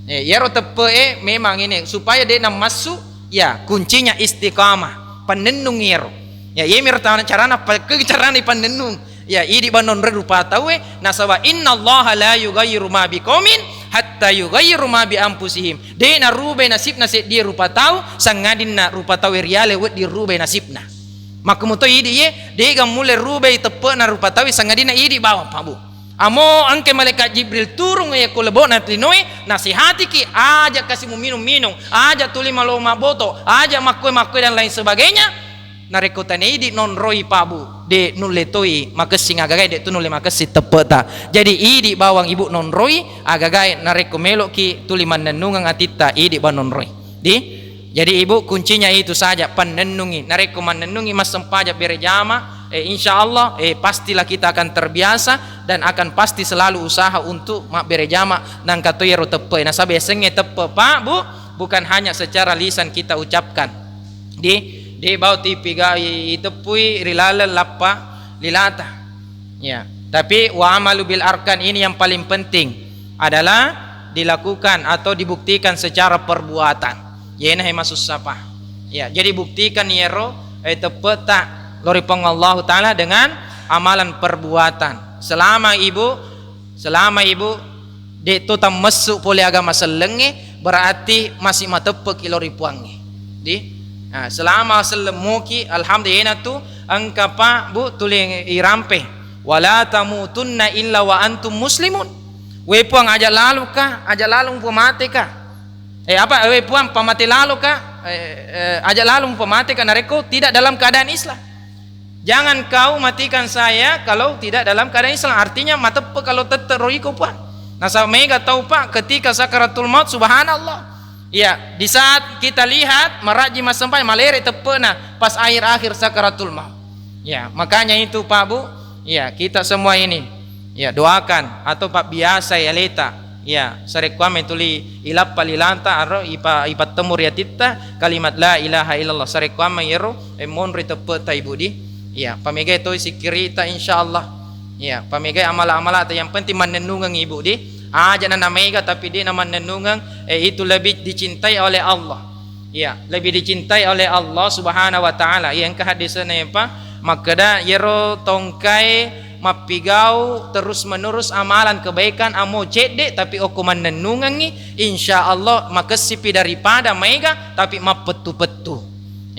Ya, yero teppe e memang ini supaya de namassu, ya, kuncinya istiqamah. Pannennung yero. Ya, yemiro tana carana, pa-, ke carana pannennung. Ya, idi banonroi rupa tauwe, nasaba innallaha la yughayyiru ma biqaumin hatta yughayyiru ma bi anfusihim. De narubai nasibna seddie rupa tau, sangadinna rupa tauwe riale wedding rubai nasibna. Makkemuto idi ye, dega mulle rubai teppe'na rupa tauwe, sangadinna idi bawang, Pak Bu. Amo engke malaikat Jibril turung ye ko lebo'na linoe, nasihatiki, aja kasi muminung-minung, aja tuli malo mabboto, aja makkue-makkue dan lain sebagainya. Narekko tania idi nonroi, Pak Bu, de nulle toi makessing agagae, de tu nulle makessing teppe'ta. Jadi idi bawang Ibu nonroi agagae, narekko meloki tuli mannennungeng atitta, idi bawang nonroi. Di? Jadi Ibu, kuncinya itu saja, pannennungi. Narekko mannennungi massempajang berejama, eh, insya Allah, eh, pastilah kita akan terbiasa dan akan pasti selalu usaha untuk mabberejama nangka to yero teppe. Nasaba yasengnge teppe, Pak Bu, bukan hanya secara lisan kita ucapkan. Di, de bau tipiga iteppui ri laleng lappa lilata. Ya, tapi wa amalu bil arkan ini yang paling penting adalah dilakukan atau dibuktikan secara perbuatan. Yena he masussa, Pak. Ya, jadi buktikan yero, eh, teppe'ta lao ri Puang Allahu Ta'ala dengan amalan perbuatan. Selama Ibu, selama Ibu de to tammessu pole agama sellengnge, berarti masih mateppe'ki lao ri Puangnge. Di? Nah, selama selleng moki, alhamdulillah, tu engka, Pak Bu, tuli irampe. Wala tamutunna illa wa antum muslimun. We Puang, aja laloka, aja lalo mupamateka. Eh, apa? We Puang, pamate laloka, eh, eh, aja lalo mupamateka narekko tidak dalam keadaan Islam. Jangan kau matikan saya kalau tidak dalam keadaan Islam. Artinya mateppe kalau tette roiko, Puang. Nasaba mega tau, Pak, ketika sakaratul maut, subhanallah. Ya, di saat kita lihat, maraji massempajang, malere teppe'na pas akhir-akhir sakaratul maut. Ya, makanya itu, Pak Bu, ya, kita semua ini, ya, doakan atau pabbiasai aleta. Ya, sarekkuammeng tuli ilappa lilata, aro ipa-, ipattemu ri atitta kalimat la ilaha illallah. Sarekkuammeng yero, eh, monri teppe'ta, Ibu, di. Ya, pamegai toi sikkirita, insya Allah. Ya, pamegai amala-amalata, yang penting mannennungeng, Ibu, di. Aja na namega tapi de na mannennungeng, eh, itu lebih dicintai oleh Allah. Ya, lebih dicintai oleh Allah Subhanahu wa Ta'ala. Iya, engka hadisena, ya, Pak, makkeda, yero tongkai mappigau terus-menerus amalan kebaikan, amo cedde, tapi okko mannennungengngi, insya Allah makessipi daripada maega, tapi mappettu-pettu.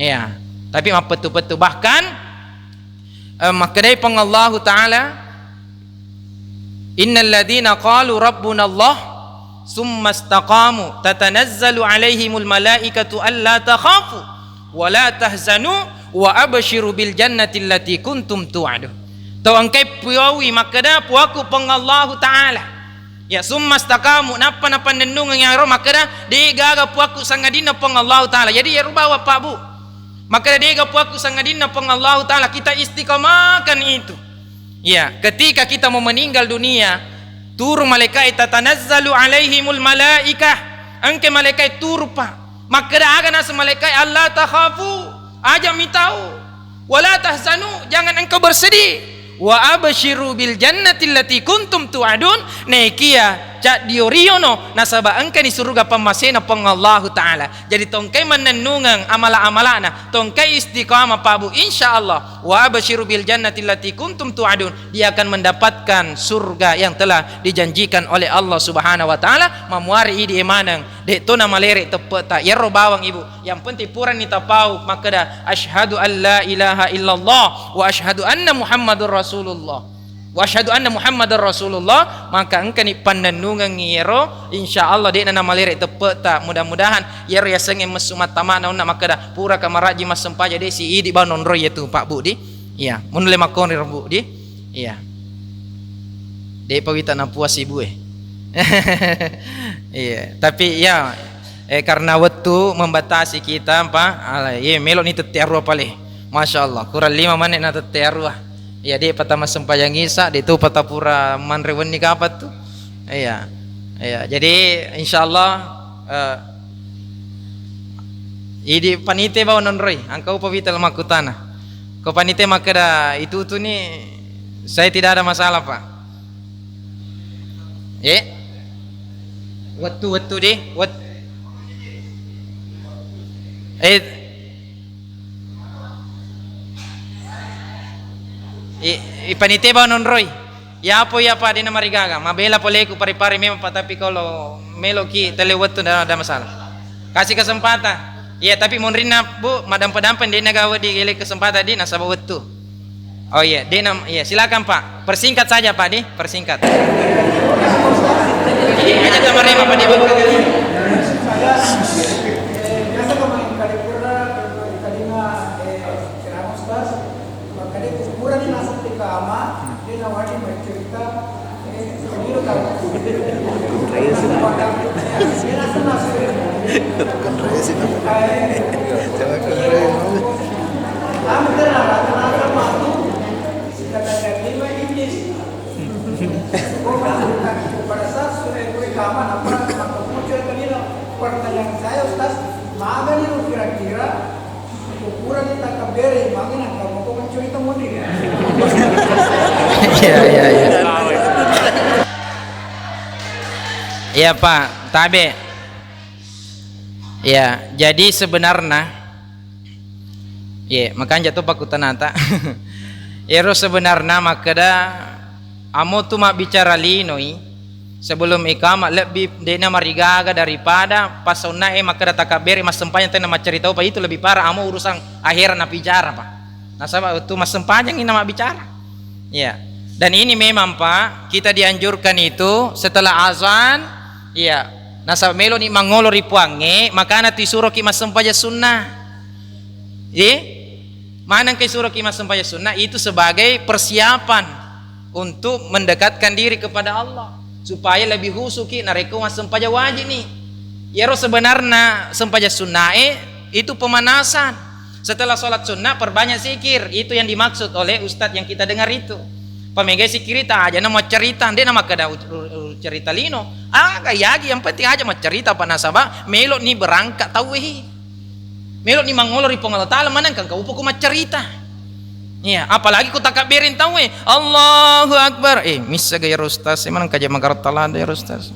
Ya, tapi mappettu-pettu. Bahkan, eh, makkedai Puang Allahu Ta'ala, "Innal ladzina qalu rabbuna Allah, tsumma istaqamu, tatanazzalu alaihimul malaikatu alla takhafu, wa la tahzanu, wa absyiru bil jannati allati kuntum tu'adun." Tau engkai puawi makkeda, "Puakku Puang Allahu Ta'ala." Ya, tsumma istaqamu, nappa napannennungeng yaro makkeda, "Degaga puakku sangadinna Puang Allahu Ta'ala." Jadi, yaro bawa, Pak Bu. Makkeda, "Degaga puakku sangadinna Puang Allahu Ta'ala." Kita istiqamahkan itu. Ya, ketika kita mau meninggal dunia, turun malaikat, tatanazzalu alaihimul malaikah. Engke malaikat turun, Pak. Makkeda aga naseng malaikat, "Alla takhafu, aja mitau. Wala tahzanu, jangan engkau bersedih. Wa absyiru bil jannati allati kuntum tu'adun." Nekia caddio riono, nasaba engkani suruga pammasena Puang Allahu Ta'ala. Jadi tongkai mannennungeng amala-amalana, tongkai istiqamah, Pak Bu, insya Allah, wa absyiru bil jannati allati kuntum tu'adun, dia akan mendapatkan surga yang telah dijanjikan oleh Allah Subhanahu wa Ta'ala. Mamuari idi e maneng, de to na malere teppe'ta, yero bawang, Ibu. Yang penting purani tapau makkeda, "Asyhadu an la ilaha illallah wa asyhadu anna Muhammadur Rasulullah." Wa asyhadu anna Muhammadar Rasulullah, maka engkani pannennungengngi yero, insya Allah de'na namalere teppe'ta. Mudah-mudahan yero yasengnge messu mattama'na onna makkeda, "Puraka marajji massempajang, de si idi bawang nonroi yetu, Pak Bu, di." Iya, munulle makkonri ro, Bu, di. Iya. De'pa wita napuas, Ibu e. Iya, tapi ya, eh, karena wettu membatasi kita, Pak. Ala, iya, melo ni tette arua pale. Masya Allah, kurang lima menit na tette arua. Iya, de'pa tamassempajang Isa, de topa tapura manre wenni kapang tu. Iya. Iya, jadi insya Allah, eh, Idi panite bawang nonroi, engka upa wita makkutana. Ko panite makkeda itu tu ni, saya tidak ada masalah, Pak. Eh? Wettu-wettu di, wet-, eh, i, i panite bawang nonroi. Yapo iya, Pak, dena marigaga. Mabela poleku pari-pari memang, Pak, tapi kalau meloki tele wettu, nda ada masalah. Kasih kesempatan. Iya, tapi monrinna, Bu, madampa-dampa dena gawe di ele kesempatan di nasaba wettu. Oh iya, dena, iya, silakan, Pak. Persingkat saja, Pak, di, persingkat. Iya, aja sama Rema, Pak, di. Biasa kemarin kali pura, tadi mah, eh, ceramah, Ustaz. Makkeda kuburanni naseng ri kama, de nawani maccarita, eh, kegiro tau. Bukan racing, apa? Jangan keren. Hampir rata-rata matu, sekitar jam lima ini. Pada saat sudah gue rekaman, apa, maka muncul tadi, pertanyaan saya, Ustaz, magani lu kira-kira Ukuran kita kabere, mangina kamu kok mencerita mudi. Iya, iya, iya. Iya, Pak, tabe. Ya, jadi sebenarnya, ya, makanya jatuh pakutanata. Ero sebenarnya makkeda Amo tu mabbicara linoi, sebelum iqamah lebbi de'na marigaga daripada pas sunnae makkeda takabbere massempajang tenna maccarita upa, itu lebih parah. Amo urusan akhirat nabicara, Pak. Nasaba tu massempajangi namabbicara. Iya. Dan ini memang, Pak, kita dianjurkan itu setelah azan, iya. Nasaba meloni mangolo ri Puangnge, makana tu isuroki massempajang sunnah. Iya? Manengka isuroki massempajang sunnah itu sebagai persiapan untuk mendekatkan diri kepada Allah, supaya lebih khusyuki narekko massempajang wajib ni. Iyaro sebenarna sempajang sunnae itu pemanasan. Setelah sholat sunnah, perbanyak zikir. Itu yang dimaksud oleh ustadz yang kita dengar itu. Pamegai sikirita aja na maccarita, nde na makkeda u-, u-, u-, cerita lino. Aga yagi, yang penting aja maccarita, Pak, nasaba melo ni berangkat tauwe. Melo ni mangolo ri Puang Allah Taala, maneng engka upa ko maccarita. Iya, apalagi ko takabbereng tauwe, Allahu Akbar. Eh, missa ga ya Ustaz, maneng kaja magartalada ya Ustaz.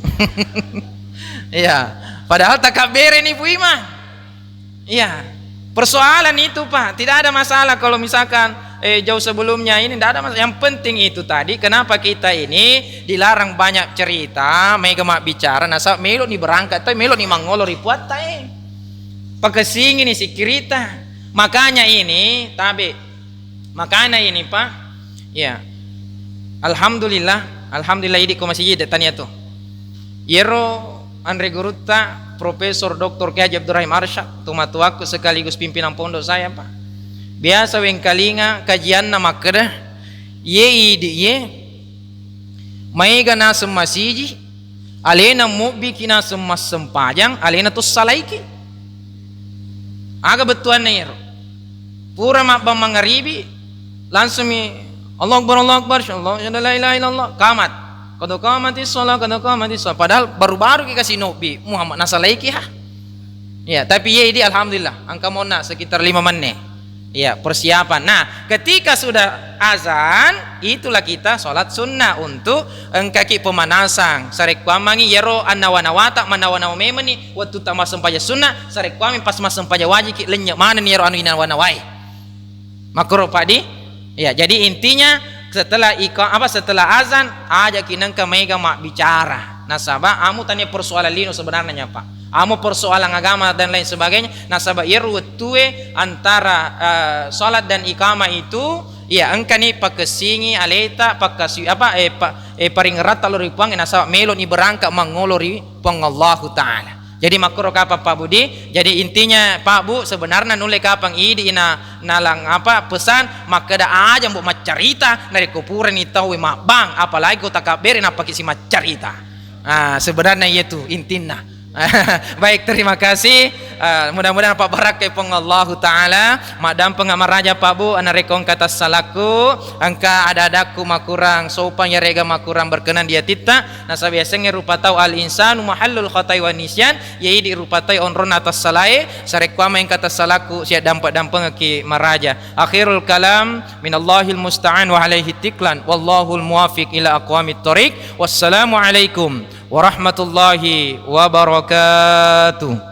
Iya, padahal takabbereng ni Puima. Iya, persoalan itu, Pak, tidak ada masalah kalau misalkan, eh, jauh sebelumnya ini tidak ada masalah. Yang penting itu tadi, kenapa kita ini dilarang banyak cerita, mega mabbicara, nasaba melo ni berangkat, tapi melo ni mangolo ri Puatta, eh. Pakessingi ni sikirita. Makanya ini, tabe. Makanya ini, Pak. Ya. Alhamdulillah, alhamdulillah idi ko masigi de tania tu. Yero anre gurutta Profesor Doktor Kiai Haji Abdurrahim Arsyad, tumatuakku sekaligus pimpinan pondok saya, Pak. Biasa wengkalinga kajianna makkeda, ye idi ye maega naseng masigi, alena mobbiki naseng massempajang, alena to salaiki. Aga bettuanna iyaro? Pura mabbang mangaribi, langsungmi, "Allahu Akbar, Allahu Akbar, asyhadu an la ilaha illallah." Qamat. "Qad qamatis shalah, qad qamatis shalah." Padahal baru-baru ki kasi nobbi, Muhammad nasalaiki ha. Ya, tapi ye idi alhamdulillah, engka monna sekitar lima menit. Ya, persiapan. Nah, ketika sudah azan, itulah kita sholat sunnah untuk engkaki pemanasan. Sarekkuammangi yero annawa-nawata, manawa-nawa memeni wettu ta massempajang sunnah, sarekkuammi pas massempajang wajiki, lennye manenni yero anu inawa-nawai. Makkoro, Pak, di? Ya, jadi intinya setelah ika-, apa, setelah azan, ajaki nengka maega mabbicara. Nasaba amu tania persoalan lino sebenarnya, Pak. Amu persoalan agama dan lain sebagainya. Nasaba iyaro wettue antara, eh, salat dan iqamah itu, ya, engkani pakessingi aleta, pakkasi-, apa, eh, pa-, eh, paringeratta lao ri Puang, nasaba melo ni berangkat mangolo ri Puang Allahu Ta'ala. Jadi makkoro kapang, Pak Budi. Jadi intinya, Pak Bu, sebenarnya nulle kapang idi ina nalang apa pesan makkeda aja mbok maccarita narekko purani tau mabbang, apalagi ko takabbere nappaki si maccarita. Ah, sebenarnya iya tu intinna. Baik, terima kasih. Ah, mudah-mudahan pabbarakkai Puang Allahu Ta'ala. Maddampeng maraja Pak Bu, narekko engka tassalakku, engka ada-adakku makurang sopan yarega makurang berkenan di atitta, nasaba yasengnge rupa tau al-insanu mahallul khatai wa nisyan, ya idi rupa tau onronna tassalae, sarekkuameng engka tassalakku, siaddampeng-dampengekki maraja. Akhirul kalam, minallahil musta'an wa alaihi tiklan, wallahul muwafiq ila aqwamit thoriq. Wassalamualaikum warahmatullahi wabarakatuh.